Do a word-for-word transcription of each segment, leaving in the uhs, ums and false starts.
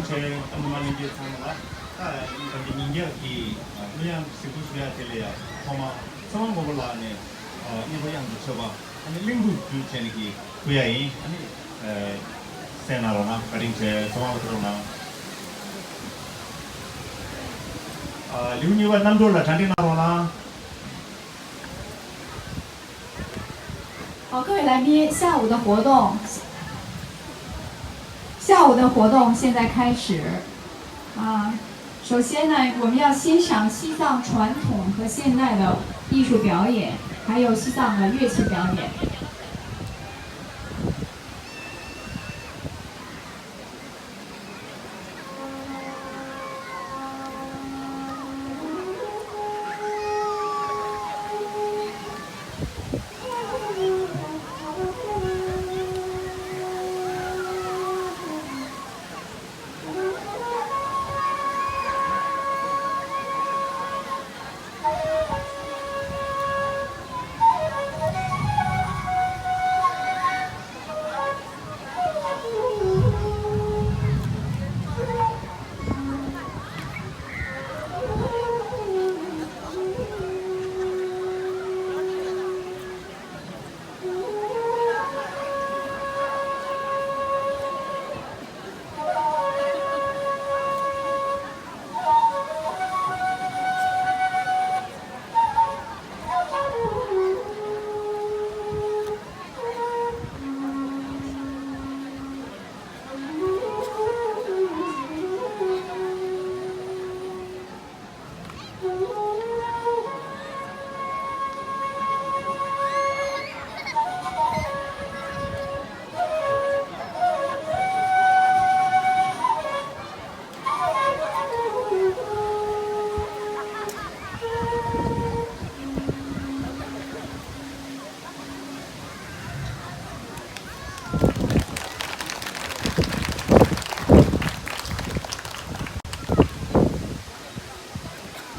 ཆེ་ཨ་མ་མ་ལྷན་རྒྱས་ཚང་མ་ལ་ད་ད་ལྟ་ཉིན་རྒྱབ་ཀྱི་གླུ་དབྱངས་གཟིགས་འབུལ་ཞུ་ཡ་དེ་ལ་ཡང་ཐོག་མར་ཚེ་དབང་མགོན་པོ་ལགས་ནས་སྙན་པ་དབྱངས་ཀྱི་མཆོད་པ་ཨ་ནི་གླིང་བུ་བརྒྱུད་བྱས་ནས་ཀྱི་ཕུལ་ཡ་ཡིན། ཨ་ནི་གསན་གནང་རོགས་གནང་། བཀའ་དྲིན་ཆེ། ཚེ་དབང་ལགས་ཕེབས་རོགས་གནང་། ལེའུ་གཉིས་པ་རྣམ་གྲོལ་ལ་གྲ་སྒྲིག་གནང་རོགས་གནང་། 好，各位来宾，下午的活动，下午的活动现在开始。啊，首先呢，我们要欣赏西藏传统和现代的艺术表演，还有西藏的乐器表演。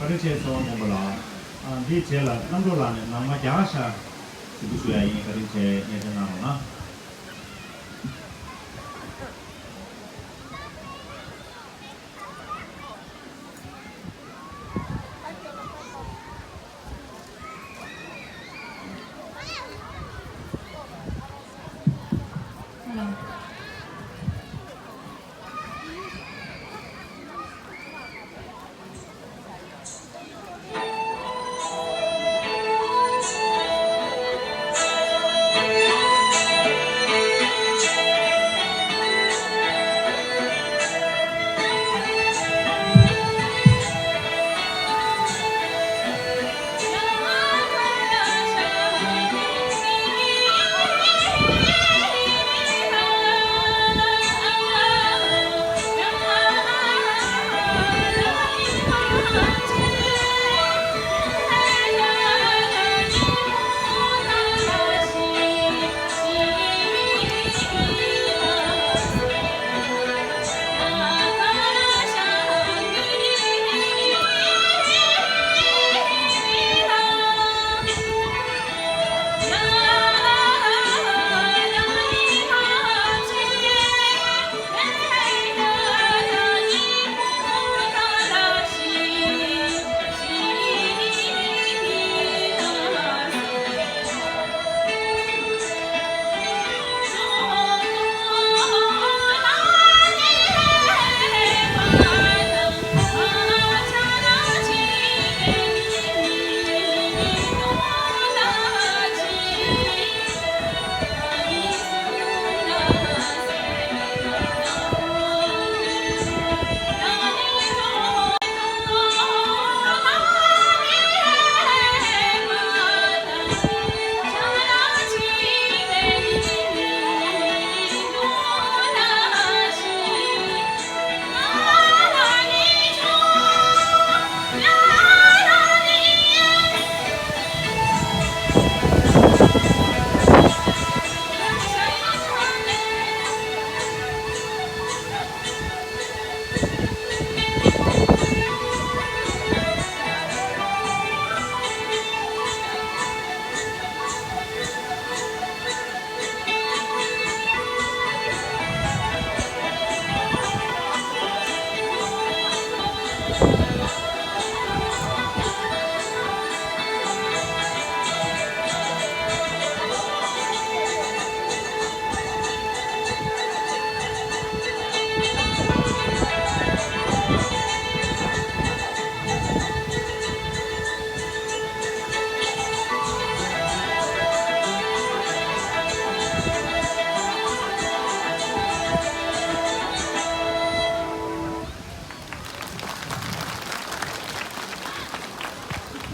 བཀའ་དྲིན་ཆེ། ཚེ་དབང་མགོན་པོ་ལགས། ཨ། འདིའི་རྗེས་ལ་རྣམ་གྲོལ་ལགས་ནས་ནང་མ་རྒྱ་གར་ཤར་གཟིགས་འབུལ་ཞུ་ཡ་ཡིན། བཀའ་དྲིན་ཆེ། སྙན་སེང་གནང་རོགས་གནང་།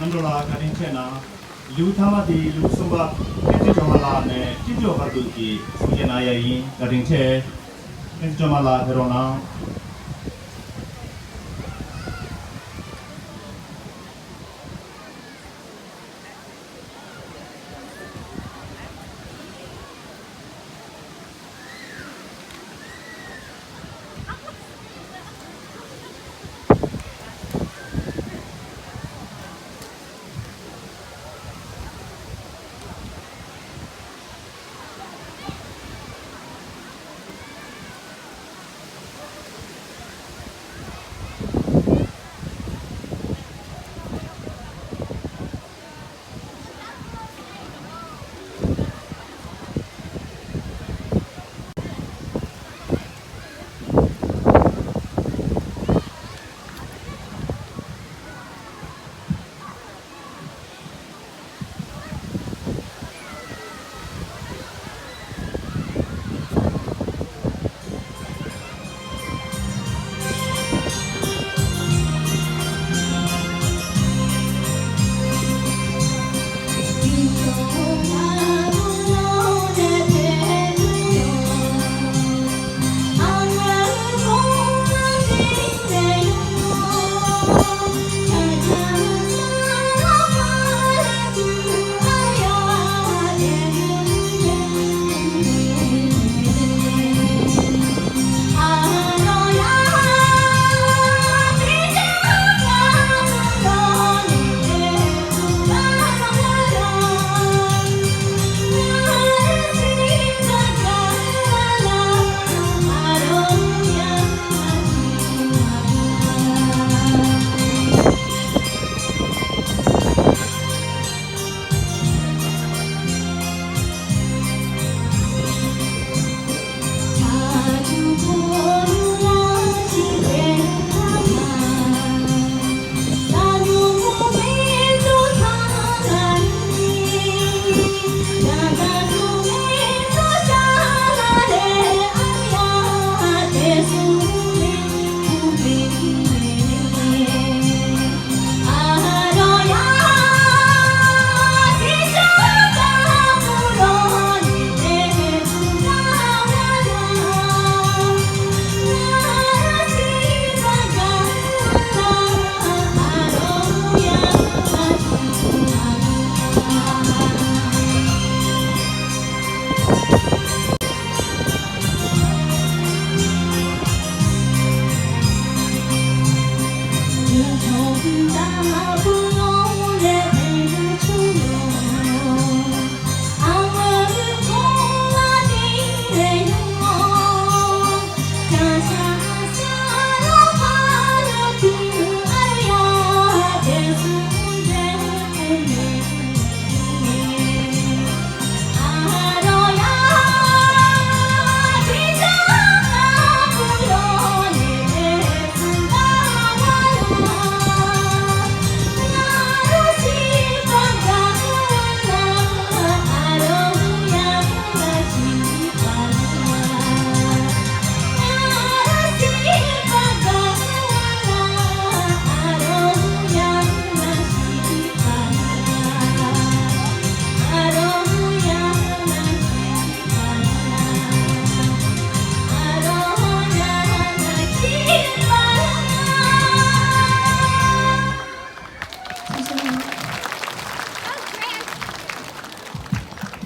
ལྷན་གྲོགས་ལགས་བཀའ་དྲིན་ཆེ་གནང་། ལེའུ་ཐ་མ་དེ་ལེའུ་གསུམ་པ་བསྟན་འཛིན་སྒྲོལ་མ་ལགས་ནས་སྤྲིན་བྲལ་བར་དུ་གི་གསུང་བཤད་གནང་ཡ་ཡིན། བཀའ་དྲིན་ཆེ། བསྟན་འཛིན་སྒྲོལ་མ་ལགས་ཕེབས་རོགས་གནང་།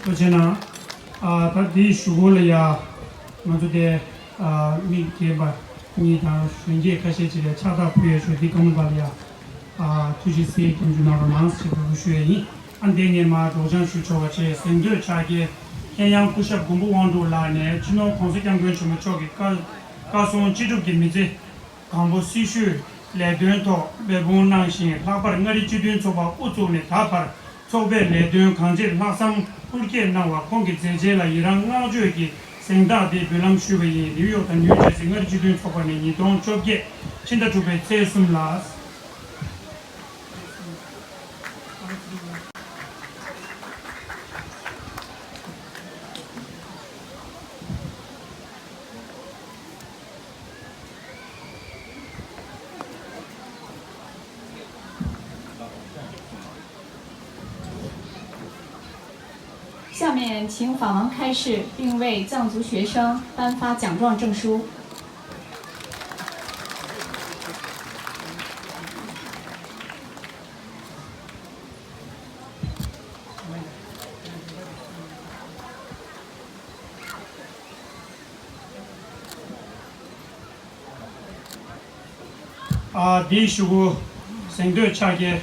ཐུགས་རྗེ་གནང་། ཨ། ད་འདིའི་གཞུག་གུ་ལ་ཡ། ང་ཚོ་དེ། ཨ། མི་རྒན་པ་གཉིས་དང་གཞོན་སྐྱེས་ཁ་ཤས་ཅིག་ལ་ཕྱག་རྟགས་ཕུལ་ཡ་ཞུ། འདི་སྒང་ལ་ཡ། ཨ། ཐུགས་རྗེ་གཟིགས་སྐྱབས་འཇུག་གནང་རོགས་གནང་ཞེས་འབོད་སྐུལ་ཞུ་ཡ་ཡིན། ཨ། འདི་ངས་མར་སྒྲོག་སྦྱང་ཞུ་ཆོག་པ་བྱས། གཟེངས་བསྟོད་ཕྱག་འཁྱེར་མཁྱེན་ཡངས་སྐུ་ཞབས་མགོན་པོ་དབང་འདུས་ལགས་ནས་སྤྱི་ནོར་༸གོང་ས་༸སྐྱབས་མགོན་ཆེན་པོ་མཆོག་གི་བཀའ་བཀའ་གསུང་ཅི་སྒྲུབ་ཀྱི་མི་ཚེ་གང་པོ་སྲི་ཞུའི་ལས་དོན་ཐོག་འབད་འབུངས་གནང་ཞིང་། ལྷག་པར་མངའ་རིས་སྤྱི་མཐུན་ཚོགས་པ་དབུ་བཙུགས་ནས་ད་བར་ཚོགས་པའི་ལས་དོན་གང་ཅིར་ལྷག་བསམ་ཧུར་བསྐྱེད་གནང་བར་ཁོང་གི་མཛད་རྗེས་ལ་ཡི་རང་བསྔགས་བརྗོད་ཀྱི་གཟེངས་རྟགས་འདི་འབུལ་ལམ་ཞུས་པ་ཡིན། ནིའུ་ཡོག་དང་ནིའུ་ཇར་སི་མངའ་རིས་སྤྱི་མཐུན་ཚོགས་པ་ནས་ཉིས་སྟོང་བཅོ་བརྒྱད་ཕྱི་ཟླ་དྲུག་པའི་ཚེས་གསུམ་ལ། 面请法王开示，并为藏族学生颁发奖状证书。 ཨ། འདིའི་གཞུག་གུ། གཟེངས་བསྟོད་ཕྱག་འཁྱེར།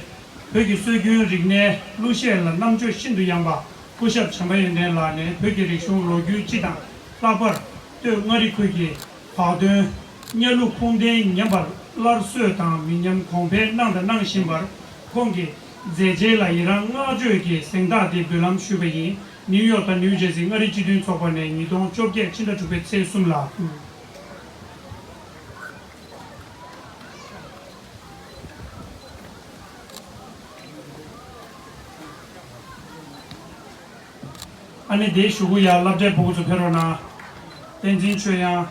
བོད་ཀྱི་སྲོལ་རྒྱུན་རིག་གནས་གླུ་གཞས་ལ་རྣམ་དཔྱོད་ཤིན་ཏུ་ཡངས་པ། སྐུ་ཞབས་བྱམས་པ་ཡོན་ཏན་ལགས་ནས་བོད་ཀྱི་རིག་གཞུང་ལོ་རྒྱུས་སྤྱི་དང་། ལྷག་པར་སྟོད་མངའ་རིས་ཁུལ་གྱི་བག་སྟོན། གཉའ་གླུ་ཁུངས་ལྡན་ཉམས་པ་སླར་གསོ་དང་མི་ཉམས་གོང་འཕེལ་གནང་དང་གནང་བཞིན་པར། ཁོང་གི་མཛད་རྗེས་ལ་ཡི་རངས་བསྔགས་བརྗོད་ཀྱི་གཟེངས་རྟགས་འདི་འབུལ་ལམ་ཞུས་པ་ཡིན། ནིའུ་ཡོག་དང་ནིའུ་ཇེར་སི་མངའ་རིས་སྤྱི་མཐུན་ཚོགས་པ་ནས་ཉིས་སྟོང་བཅོ་བརྒྱད་ཕྱི་ཟླ་དྲུག་པའི་ཚེས་གསུམ་ལ། ཨ་ནི་དེའི་གཞུག་གུ་ཡར་སློབ་གྲྭའི་ཕྲུ་གུ་ཚོ་ཕེབས་རོགས་གནང་། བསྟན་འཛིན་ཆོས་དབྱངས།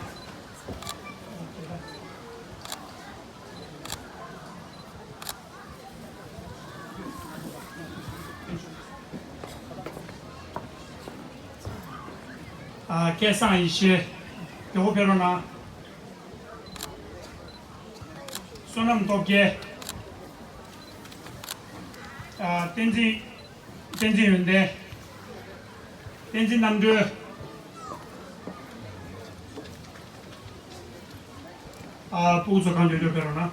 ཨ། སྐལ་བཟང་ཡེ་ཤེས། མགྱོགས་པོ་ཕེབས་རོགས་གནང་། བསོད་ནམས་སྟོབས་རྒྱལ། ཨ། བསྟན་འཛིན། བསྟན་འཛིན་ཡོན་ཏན། བསྟན་འཛིན་རྣམ་གྲོལ། ཨ། ཕྲུ་གུ་ཚོ་གང་མགྱོགས་མགྱོགས་ཕེབས་རོགས་གནང་།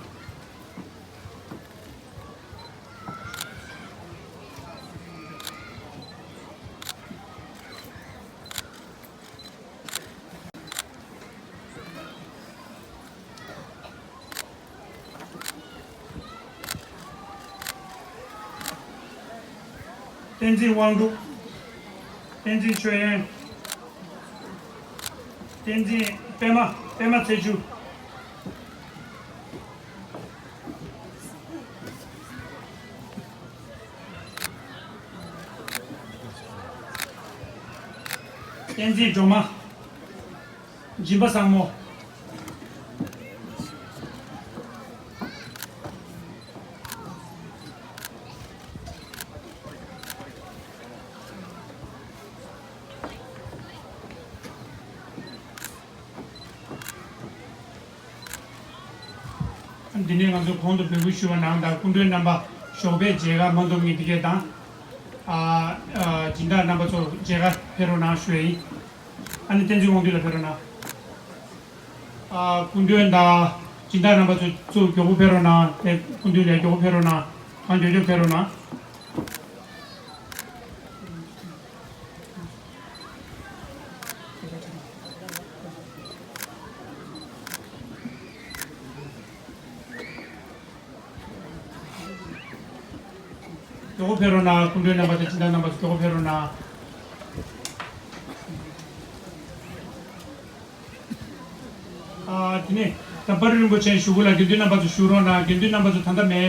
བསྟན་འཛིན་དབང་འདུས། བསྟན་འཛིན་ཆོས་དབྱིངས། བསྟན་འཛིན་པད་མ། པད་མ་ཚེ་ཆུ། བསྟན་འཛིན་སྒྲོལ་མ། སྦྱིན་པ་བཟང་མོ། འདི་ནས་ང་ཚོ་གོང་དུ་འབོད་སྐུལ་ཞུས་པ་ནང་ལྟར་སྐུ་མགྲོན་རྣམ་པ་ཞོགས་པའི་མཇལ་ཁ་མ་འཛོམས་མཁན་འདི་གས་དང་། ཨ། ཨ། སྦྱིན་བདག་རྣམ་པ་ཚོ་མཇལ་ཁ་ཕེབས་རོགས་གནང་ཞུ་ཡ་ཡིན། ཨ་ནི་བསྟན་འཛིན་དབང་འདུས་ལགས་ཕེབས་རོགས་གནང་། ཨ། སྐུ་མགྲོན་དང་སྦྱིན་བདག་རྣམ་པ་ཚོ་ཚུར་མགྱོགས་པོ་ཕེབས་རོགས་གནང་། དེ་སྐུ་མདུན་ལ་མགྱོགས་པོ་ཕེབས་རོགས་གནང་། གང་མགྱོགས་མགྱོགས་ཕེབས་རོགས་གནང་། མགྱོགས་པོ་ཕེབས་རོགས་གནང་། སྐུ་མགྲོན་རྣམ་པ་དང་སྦྱིན་བདག་རྣམ་པ་ཚོ་མགྱོགས་པོ་ཕེབས་རོགས་གནང་། ཨ། དེ་ནས་ད་པར་རིན་པོ་ཆེ་གཞུག་གུ་ལ་དགེ་འདུན་རྣམ་པ་ཚོ་བཞུགས་རོགས་གནང་། དགེ་འདུན་རྣམ་པ་ཚོ་ད་ལྟ་མེད།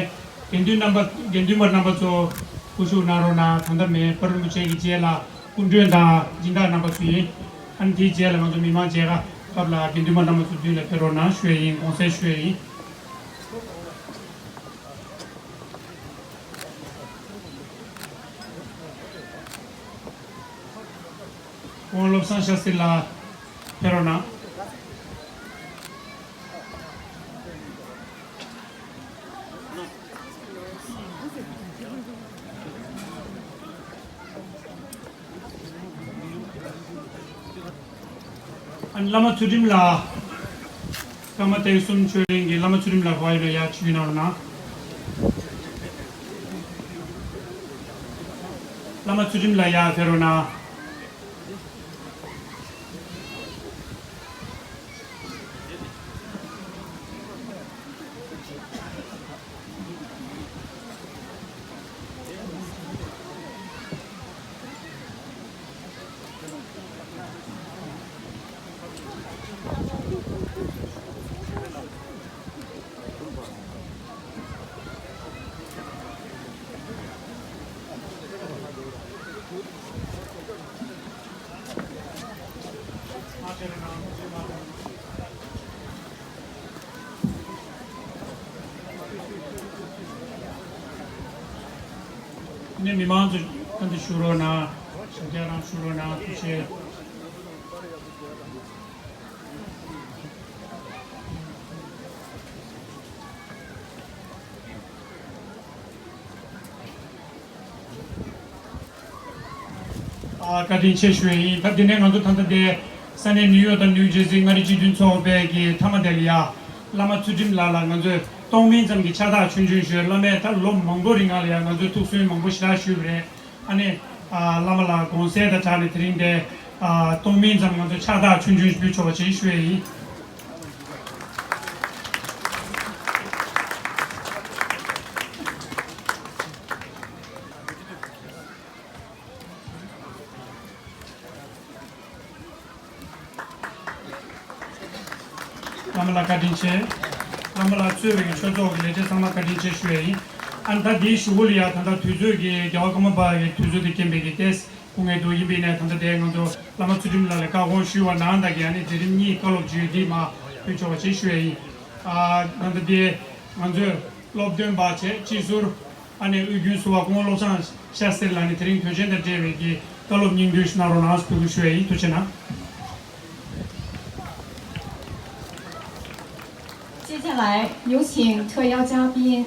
དགེ་འདུན་རྣམ་པ། དགེ་འདུན་པ་རྣམ་པ་ཚོ་སྐུ་བཞུགས་གནང་རོགས་གནང་། ད་ལྟ་མེད། པར་རིན་པོ་ཆེ་གི་རྗེས་ལ་སྐུ་མགྲོན་དང་སྦྱིན་བདག་རྣམ་པ་ཚོ་ཡིན། ཨ་ནི་དེའི་རྗེས་ལ་ང་ཚོ་མི་མང་མཇལ་ཁ་སྐབས་ལ་དགེ་འདུན་པ་རྣམ་པ་ཚོ་མདུན་ལ་ཕེབས་རོགས་གནང་ཞུ་ཡ་ཡིན། དགོངས་སེལ་ཞུ་ཡ་ཡིན། དབང་བློ་བཟང་ཤཱསྟྲི་ལགས་ཕེབས་རོགས་གནང་། ཨ་ནི་བླ་མ་ཚུལ་ཁྲིམས་ལགས། ཀརྨ་བསྟན་གསུམ་ཆོས་གླིང་གི་བླ་མ་ཚུལ་ཁྲིམས་ལགས་ཕ་ཡུལ་ལ་ཡར་ཆིབས་བསྒྱུར་གནང་རོགས་གནང་། བླ་མ་ཚུལ་ཁྲིམས་ལགས་ཡར་ཕེབས་རོགས་གནང་། ནས་མི་མང་ཚོ་ཨ་འདི་བཞུགས་རོགས་གནང་། ཞབས་བཀྱག་རང་ཞུ་རོགས་གནང་། ཐུགས་རྗེ་ཆེ། ཨ། བཀའ་དྲིན་ཆེ་ཞུ་ཡ་ཡིན། ད་དེ་ནས་ང་ཚོ་ད་ལྟ་དེ་ས་གནས་ནིའུ་ཡོག་དང་ནིའུ་ཇར་སི་མངའ་རིས་སྤྱི་མཐུན་ཚོགས་པའི་གི་མཐའ་མ་དེ་ལ་ཡ། བླ་མ་ཚུལ་ཁྲིམས་ལགས་ལ་ང་ཚོས་སྟོང་མིན་ཙམ་གྱི་ཕྱག་རྟགས་ཆུང་ཆུང་ཞུས། བླ་མས་ད་ལོ་མང་པོ་རིང་ལ་ཡ་ང་ཚོས་ཐུགས་སུན་མང་པོ་ཞེ་དྲག་ཞུས་པ་རེད། ཨ་ནི། ཨ། བླ་མ་ལགས་དགོངས་སེལ་དང་སྦྲགས་ནས་དེ་རིང་དེ། ཨ། སྟོང་མིན་ཙམ་ང་ཚོས་ཕྱག་རྟགས་ཆུང་ཆུང་ཞིག་ཕུལ་ཆོག་པ་ཅིག་ཞུ་ཡ་ཡིན། བླ་མ་ལགས་བཀའ་དྲིན་ཆེ། བླ་མ་ལགས་གཙོས་པའི་ཆོས་ཚོགས་ཀྱི་ལས་བྱེད་ཚང་མ་བཀའ་དྲིན་ཆེ་ཞུ་ཡ་ཡིན། ཨ་ནི་ད་འདིའི་གཞུག་གུ་ལ་ཡ་ད་ལྟ་དུས་ཚོད་ཀྱི་རྒྱལ་བ་ཀརྨ་པ་ཡི་དུས་ཚོད་དང་རྐྱེན་པས་ཀྱི་ཏེ། སྐུ་ངལ་འདུག་ཡིན་པས་ནས་ད་ལྟ་དེ་ང་ཚོ་བླ་མ་ཚུལ་ཁྲིམས་ལགས་ལ་བཀའ་དགོངས་ཞུས་པ་ནང་ལྟར་གྱི་ཨ་ནི་མཛད་རིམ་གཉིས་བཀའ་སློབ་བརྗོད་འདི་མ་ཕུལ་ཆོག་པ་ཅིག་ཞུ་ཡ་ཡིན། ཨ། ད་ལྟ་དེ་ང་ཚོས་སློབ་སྟོན་པ་བྱས་སྤྱི་ཟུར། ཨ་ནི་དབུས་རྒྱུན་ཟུར་པ་སྐུ་ངོ་བློ་བཟང་ཤཱསྟྲི་ལགས་ནས་དེ་རིང་དོན་ཆེན་དང་འབྲེལ་བའི་གི་བཀའ་སློབ་སྙིང་བསྡུས་ཤིག་གནང་རོགས་གནང་ཞེས་འབོད་སྐུལ་ཞུ་ཡ་ཡིན། ཐུགས་རྗེ་གནང་། 接下来有请特邀嘉宾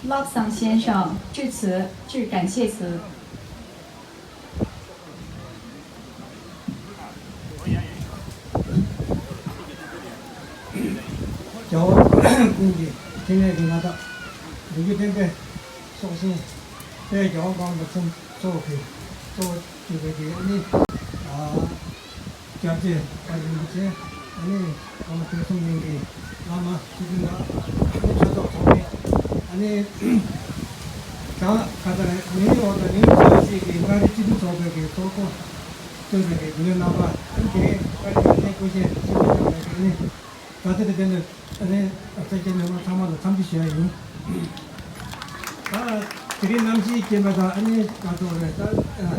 拉桑先生致辞，致感谢词。 རྒྱལ་བ་ཀུན་གྱི་ཕྲིན་ལས་ཀྱི་མངའ་བདག་ལོ་རྒྱུས་ལྡན་པའི་སྲོག་ཤིང་དཔལ་རྒྱལ་བ་ཀརྨ་པ་ཚོགས་ཀྱི་གཙོ་བོ་གཙོ་བོ་གྱུར་པའི་གི་ཨ་ནི། ཨ། སྐྱབས་རྗེ་ཨ་རིན་པོ་ཆེ། ཨ་ནི་ཀརྨ་ཐོན་གསུམ་གླིང་གི་བླ་མ་ཚུལ་ཁྲིམས་ལགས། ཨ་ནི་ཆོས་ཚོགས་ཚོགས་མི། ཨ་ནི་ད་ག་ད་ནིའུ་ཡོག་དང་ནིའུ་ཇར་སི་གི་མངའ་རིས་སྤྱི་མཐུན་ཚོགས་པའི་གི་ཚོགས་གཙོ་གཙོས་པའི་གི་རྒྱུན་ལས་རྣམ་པ། ཨ་ནི་དེ་གའི་མངའ་རིས་ཀྱི་སྐུ་ཞབས་སྤྱི་ཁྱབ་ལགས་ཀྱིས། ཨ་ནི་ད་ལྟ་དེ་དེ་ནས། ཨ་ནི་ཨ་ཙི་ཅན་ནས་མ་ཚང་མ་ལ་འཚམས་འདྲི་ཞུ་ཡ་ཡིན། ད་དེ་རིང་གནམ་གཤིས་སྐྱིད་པ་དང་། ཨ་ནི་ག་ཚོད་རེད། ད་ཨ་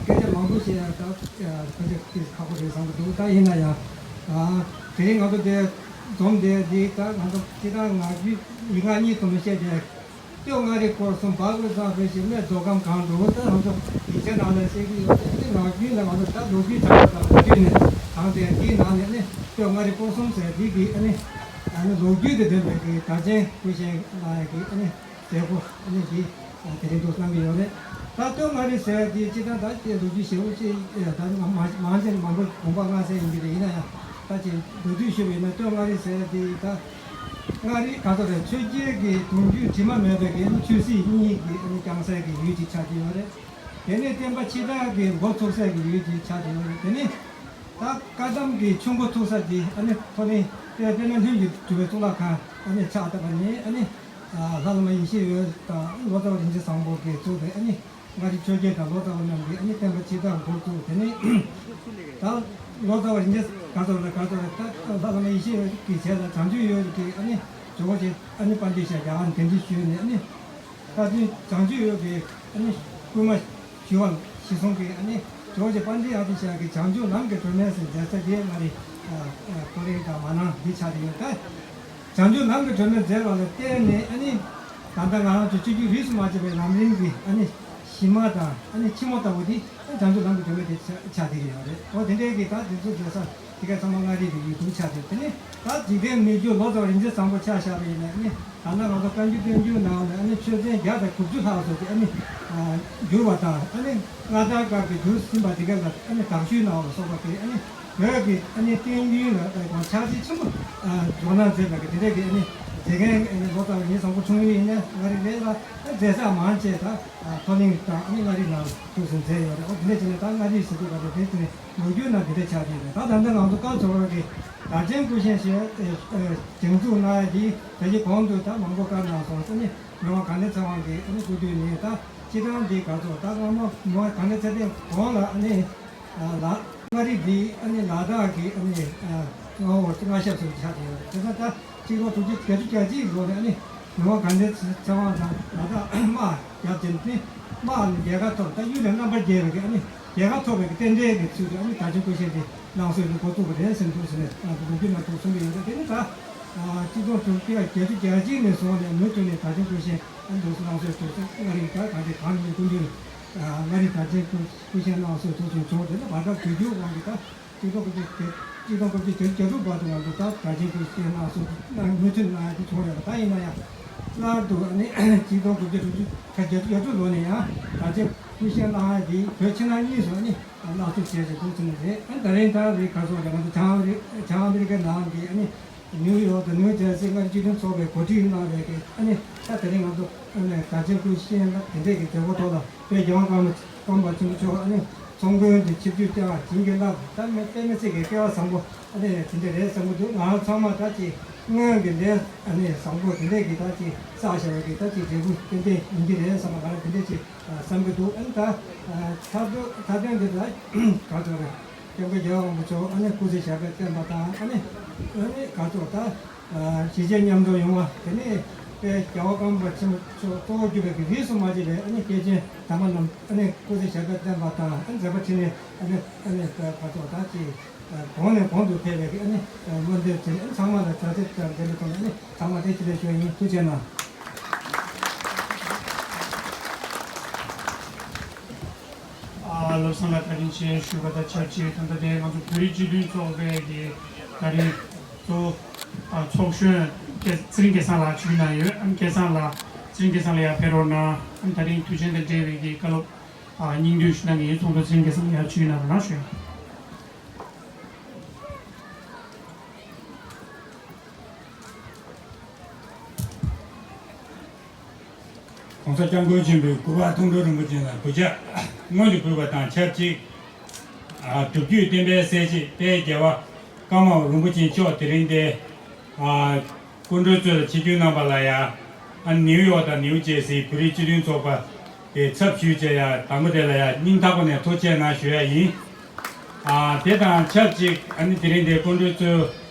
སྐད་ཆ་མང་པོ་བཤད་ཡ་ད་ཨ་ཁ་ཤས་ཀྱིས་ཁག་པོ་རེད་བསམ་གྱི་འདུག་ད་ཡིན་ན་ཡང་། ཨ་དེ་རིང་ང་ཚོ་དེ་འཛོམས་བསྡད་འདི་ད་ང་ཚོ་སྤྱིར་བཏང་ངག་རྒྱུན་ཡིག་ངག་གཉིས་ཙམ་བཤད་བསྡད། སྟོད་མངའ་རིས་སྐོར་གསུམ། བར་དབུས་གཙང་བོད་ཞིང་། སྨད་མདོ་ཁམས་སྒང་དྲུག་ད་ང་ཚོ་ཡིག་ཆ་ནང་ལ་བཤད་ཀྱི་ཡོད་དེ། ཨ་ནི་ངག་རྒྱུན་ལ་ང་ཚོ་ད་ལོ་རྒྱུས་དང་ད་ལོ་རྒྱུས་ནས་དྲངས་ཏེ། འདིའི་ནང་ནས་ཨ་ནི་སྟོད་མངའ་རིས་སྐོར་གསུམ་ཟེར་འདི་གི་ཨ་ནི་ཨ་ནི་ལོ་རྒྱུས་དེ་ལྡན་པའི་གི་གྲགས་ཅན་སྐུ་ཞབས་ལགས་ཀྱིས་ཨ་ནི་མཛད་སྒོ་ཨ་ནི་འདི་དེ་རིང་འདུག་གནང་གི་ཡོད་རེད། ད་སྟོད་མངའ་རིས་ཟེར་འདི་སྤྱིར་བཏང་ད་ལོ་རྒྱུས་ཞེ་པོ་ཅིག་ད་མང་མང་ཆེ་མང་པོ་དགོངས་པ་མངའ་གསལ་ཡིན་གྱི་རེད། ཡིན་ན་ཡང་ད་ཅིག་མདོར་བསྡུས་ཞུས་པ་ཡིན་ན། སྟོད་མངའ་རིས་ཟེར་འདི་ད། མངའ་རིས་ག་ཚོད་རེད། ཆོས་རྒྱལ་གྱི་གདུང་རྒྱུད་དྲི་མ་མེད་པའི་གི་ཆོས་སྲིད་གཉིས་ཀྱི་ཨ་ནི་སྐྱོང་སའི་གི་ཡུལ་ཅིག་ཆགས་ཀྱི་ཡོད་རེད། དེ་ནས་བསྟན་པ་ཕྱི་དར་གྱི་འགོ་ཚུགས་སའི་གི་ཡུལ་ཅིག་ཆགས་ཀྱི་ཡོད་རེད། དེ་ནས་ད་བཀའ་གདམས་ཀྱི་ཆུ་འགོ་ཚུགས་ས་དེ་ཨ་ནི་མཐོ་གླིང་དཔལ་དཔལ་ལྡན་ལྷུན་གྱིས་གྲུབ་པའི་གཙུག་ལག་ཁང་ཨ་ནི་ཕྱག་བཏབ་པ་ནས་ཨ་ནི་ལྷ་བླ་མ་ཡེ་ཤེས་འོད་དང་ལོ་ཙཱ་བ་རིན་ཆེན་བཟང་པོ་གིས་བཙུགས་པའི་ཨ་ནི། མངའ་རིས་ཆོས་རྒྱལ་དང་ལོ་ཙཱ་བ་རྣམས་ཀྱིས་ཨ་ནི་བསྟན་པ་ཕྱི་དར་འགོ་བཙུགས། དེ་ནས་ད་ལོ་ཙཱ་བ་རིན་ཆེན་ག་ཚོད་རེད། ག་ཚོད་རེད། ད་ལྷ་བླ་མ་ཡེ་ཤེས་འོད་ཀྱི་རྗེས་ལ་བྱང་ཆུབ་འོད་ཀྱིས་ཨ་ནི་ཇོ་བོ་རྗེ་ཨ་ནི་དཔལ་ལྡན་ཤེས་རྒྱ་གར་གདན་འདྲེན་ཞུས་ནས། ཨ་ནི་བཀའ་དྲིན་བྱང་ཆུབ་འོད་ཀྱིས་ཨ་ནི་བསྐུལ་མ་ཞུ་བ་གཞིར་བཟུང་གིས་ཨ་ནི་ཇོ་བོ་རྗེ་དཔལ་ལྡན་ཨ་ཏི་ཤ་གི་བྱང་ཆུབ་ལམ་གྱི་སྒྲོན་མེ་ཟེར་མཛད་ས་དེ་མངའ་རིས་ཨ་ཨ་ཀོ་རེ་དང་མ་ནང་འདི་ཆགས་ཀྱི་ཡོད་ད། བྱང་ཆུབ་ལམ་གྱི་སྒྲོན་མེ་མཛད་པ་ལ་བརྟེན་ནས་ཨ་ནི་ད་ལྟ་ང་རང་ཚོ་སྤྱི་རྒྱུད་རིས་སུ་མ་ཆད་པའི་ལམ་རིམ་གྱི་ཨ་ནི་གཞི་མ་དང་ཨ་ནི་ཕྱི་མོ་ལྟ་བུ་དེ་བྱང་ཆུབ་ལམ་གྱི་སྒྲོན་མེ་དེ་ཆགས་ཆགས་བསྡད་ཀྱི་ཡོད་རེད། འོ་དེ་འདྲའི་གི་ད་དེ་ཚོ་མཛད་ས་དེ་ག་ཚང་མ་མངའ་རིས་ཀྱི་ཡུལ་དུ་ཆགས་བསྡད་ཡོད་རེད། དེ་ནི་ད་འཇིག་རྟེན་མི་རྒྱུད་ལོ་ཙཱ་བ་རིན་ཆེན་བཟང་པོ་ཆ་བཞག་པ་ཡིན་ན་ཨ་ནི་ད་ལྟ་ང་ཚོ་བཀའ་འགྱུར་བསྟན་འགྱུར་ནང་ལ་ཨ་ནི་ཆོས་ཚན་བརྒྱ་དང་དགུ་བཅུ་ལྷག་ཙམ་ཅིག་ཨ་ནི་བསྒྱུར་བ་དང་། ཨ་ནི་མངའ་ཐང་སྐབས་ཀྱི་བསྒྱུར་ཟིན་པ་དེ་ག་ལ་ཨ་ནི་དག་ཞུས་གནང་བ་ལ་སོགས་པ་དེ་ཨ་ནི་བོད་ཀྱི་ཨ་ནི་བསྟན་རྒྱུན་ལ་ཨ་ནི་ཕྱག་རྗེས་ཆེན་པོ་ཨ་རྫོགས་གནང་མཛད་པའི་གི་དེ་འདྲའི་གི་ཨ་ནི་མཛད་མཁན་ཨ་ནི་ལོ་ཙཱ་བ་རིན་ཆེན་བཟང་པོ་བྱུང་ཡོད་ཡིན་ན། མངའ་རིས་ལས་ལ་ཨ་མཛད་ས་མང་ཆེ་ད་ཨ་མཐོ་གླིང་དང་ཨ་ནི་མངའ་རིས་ནང་ཐུགས་སུ་མཛད་ཡོད་རེད། འོ་དེ་འདྲ་བྱས་ནས་ད་མངའ་རིས་ཟེར་དུས་ག་རེ་རེད། དེ་ནི་ལོ་རྒྱུས་ནང་དེ་འདྲ་ཆགས་ཀྱི་ཡོད་རེད། ད་ད་ལྟ་ང་ཚོ་སྐབས་འཚོལ་བ་གི་གྲགས་ཅན་སྐུ་བཞེངས་ཞེས་ཨ་ཨ་སྒྲེང་འཛུགས་གནང་ཡ་དེ་ད་ཅི་གོང་དུ་ད་མང་པོ་བཀའ་གནང་སོང་ཟེར་ནས། མི་དབང་དགའ་ལྡན་ཚེ་དབང་གིས་ཨ་ནི་སྐུ་དུས་ནས་ད་སྤྱི་བཏང་འདི་ག་ཚོད་ད་སྔ་མོ་མི་དབང་དགའ་ལྡན་ཚེ་བརྟན་གོང་ལ་ཨ་ནི་ལ་མངའ་རིས་འདི་ཨ་ནི་ལ་དྭགས་ཀྱི་ཨ་ནི་མངའ་འོག་མངའ་ཞབས་སུ་ཆགས་ཏེ་ཡོད། དེ་ཚོ་ད་སྤྱི་ལོ་དྲུག་ཅུ་བརྒྱད་ཅུ་གྱ་གཅིག་ལོ་ནས་ཨ་ནི་མི་དབང་དགའ་ལྡན་ཚེ་དབང་དང་ལ་དྭགས་དམག་བརྒྱབ་ཅིང་ནི་དམག་ནི་རྒྱལ་ཁ་ཐོབ། ད་གཡུལ་ལས་རྣམ་པར་རྒྱལ་བའི་གི་ཨ་ནི་རྒྱལ་ཁ་ཐོབ་པའི་གི་རྟེན་འབྲེལ་གྱི་ཚུལ་དུ་ཨ་ནི་གྲྭ་ཆེན་སྐུ་བཞེངས་དེ་གནང་སྲོལ་དེ་འགོ་བཙུགས་པ་རེད་ཟེར་འདུག་ཟེར་ནས་ལོ་རྒྱུས་ནང་དུ་གསུངས་ཏེ་ཡོད། དེ་ནི་ད་གཅིག་སྟོང་དྲུག་བརྒྱ་བརྒྱད་ཅུ་གྱ་གཅིག་ནས་བཟུང་ནས་མུ་མཐུད་ནས་གྲྭ་ཆེན་སྐུ་བཞེངས་ཨ་ནི་འདུག་སེ་གནང་སྲོལ་འདུག་ཟེར། མངའ་རིས་ད་གང་དེ་གང་ནས་སྐུ་མདུན་ མངའ་རིས་དར་ཆེན་སྐུ་སྐུ་བཞེངས་གནང་སྲོལ་དེ་བཞིན་བྱུང་། དེ་ནས་བར་སྐབས་དུས་འགྱུར་དབང་གིས་ད་གཅིག་སྟོང་དགུ་བརྒྱ་བརྒྱད་གཅིག་སྟོང་དགུ་བརྒྱ་བརྒྱད་ཅུ་གྱ་དྲུག་བར་དུ་ང་ཚོ་ད་དར་ཆེན་སྐུ་བཞེངས་གནང་སྲོལ་གནང་མོས་མཐུན་གནང་ཡ་དེ་བྱུང་ཡོད་པ། ད་ཡིན་ན་ཡང་སླར་དུ་ཨ་ནི་གཅིག་སྟོང་དགུ་བརྒྱ་དྲུག་ཅུ་གྱ་བརྒྱད་ཅུ་གྱ་དྲུག་ལོ་ནས་ཡང་དར་ཆེན་སྐུ་བཞེངས་གནང་ཡ་དེ་བོད་ཕྱི་ནང་གཉིས་སུ་ཨ་ནི་གནང་སྲོལ་བྱས་བྱས་འདུག་ཟེར་ནི་རེད། ཨ་ནི་ད་རིང་ད་རེས་ག་སོགས་རེད། ང་ཚོ་བྱང་ཨ་མི་རི་བྱང་ཨ་མི་རི་ཀའི་ནང་གི་ཨ་ནི་ནིའུ་ཡོག་དང་ནིའུ་ཇར་སི་མངའ་རིས་སྤྱི་མཐུན་ཚོགས་པས་གོ་སྒྲིག་གནང་བའི་གི་ཨ་ནི་ད་དེ་རིང་ང་ཚོ་ཨ་ནི་དར་ཆེན་སྐུ་བཞེངས་ལ་དེ་འདྲས་ཀྱི་མཛད་སྒོ་ཐོག་ལ་དཔལ་རྒྱལ་བ་ཀརྨ་ཀརྨ་པ་ཆེན་པོ་མཆོག་ཨ་ནི་ཚོགས་མགོན་དུ་ཆིབས་བསྒྱུར་བསྐྱངས་བ་བྱིན་གྱིས་བརླབས། ད་དམིགས་བསལ་གྱི་སྐལ་བ་བཟང་པོ་ཨ་ནི་དེ་འདྲས་རེད་བསམ་གྱི་འདུག་ང་རང་ཚང་མ་ད་ཅིག་སྔོན་གྱི་ལས་ཨ་ནི་བཟང་པོ་དེ་འདྲས་ཀྱི་ད་ཅིག་བསགས་བཞག་པའི་གི་ད་ཅིག་འབྲས་བུ་ཏན་ཏན་ཡིན་གྱི་རེད་བསམ་པ་ང་རང་དེ་འདྲས་ཅིག་བསམ་གྱི་འདུག་ཨ་ནི་ད་མཐའ་དོན་མཐའ་དོན་འདི་ད་ག་ཚོད་རེད། སྐྱབས་མགོན་རྒྱལ་བ་དབང་པོ་མཆོག་ཨ་ནི་སྐུ་ཚེ་ཞབས་པད་བརྟན་པ་དང་ཨ་ནི་ཨ་ནི་ག་ཚོད་ད་གཞིས་བྱེས་མཉམ་འགྲོ་ཡོང་བ། དེ་ནས་དཔལ་རྒྱལ་བ་ཀརྨ་པ་ཆེན་པོ་མཆོག་གཙོ་བོ་གྱུར་པའི་གི་རིས་སུ་མ་ཆད་པའི་ཨ་ནི་སྐྱེས་ཆེན་དམ་པ་རྣམས་ཨ་ནི་སྐུ་ཚེ་ཞབས་པད་བརྟན་པ་དང་ཨ་ནི་མཛད་པ་འཕྲིན་ལས་ཨ་ནི་ཨ་ནི་ག་ཚོད་ད་ཅིག་གོང་ནས་གོང་དུ་འཕེལ་བའི་གི་ཨ་ནི་སྨོན་འདུན་བྱས་ནས་ཨ་ནི་ཚང་མ་ལ་བྱ་ཚིག་དང་ལྡན་པའི་ཐོག་ནས་ཨ་ནི་ཚང་མ་དེ་ཅི་ལས་ཞུ་ཡིན། ཐུགས་རྗེ་གནང་། ཨ། བློ་བཟང་ལགས་བཀའ་དྲིན་ཆེ་ཞུ་བ་དང་ཆབས་ཅིག་ད་ལྟ་དེ་ང་ཚོ་བོད་རིགས་སྤྱི་མཐུན་ཚོགས་པའི་གི་ད་རིང་གཙོ་བོ་ཨ་ཚོགས་གཞོན་སྐལ་ཚེ་རིང་སྐལ་བཟང་ལགས་བྱོན་གནང་ཡོད། ཨ་ནི་སྐལ་བཟང་ལགས་ཚེ་རིང་སྐལ་བཟང་ལགས་ཡར་ཕེབས་རོགས་གནང་། ཨ་ནི་ད་རིང་དུས་ཆེན་དང་འབྲེལ་བའི་གི་བཀའ་སློབ་ཨ་སྙིང་བསྡུས་ཤིག་གནང་གི་ཡིན། ཚོགས་གཙོ་ཚེ་རིང་སྐལ་བཟང་ལགས་ཡར་བྱོན་གནང་རོགས་གནང་ཞུ། ༸གོང་ས་༸སྐྱབས་མགོན་ཆེན་པོས་གུས་པ་མཐོང་གྲོལ་རིན་པོ་ཆེ་ལ་གུས་ཕྱག་སྔོན་དུ་ཕུལ་བ་དང་ཆབས་ཅིག་ཨ། སྒྲུབ་བརྒྱུད་བསྟན་པའི་གསལ་བྱེད་དཔལ་རྒྱལ་བ་ཀརྨ་པ་རིན་པོ་ཆེ་མཆོག་དེ་རིང་འདིར་ཨ། སྐུ་མགྲོན་གཙོས་ཆིབས་བསྒྱུར་གནང་བ་ལ་ཡང་ཨ། ནིའུ་ཡོག་དང་ནིའུ་ཇེར་སིའི་བོད་རིགས་སྤྱི་མཐུན་ཚོགས་པ་གི་ཚབ་ཞུས་བྱས་ཡང་དང་པོ་དེ་ལ་ཡང་སྙིང་ཐག་པ་ནས་ཐུགས་རྗེ་གནང་ཞུ་ཡ་ཡིན། ཨ། དེ་དང་ཆབས་ཅིག་ཨ་ནི་དེ་རིང་འདིར་སྐུ་མགྲོན་གཙོས་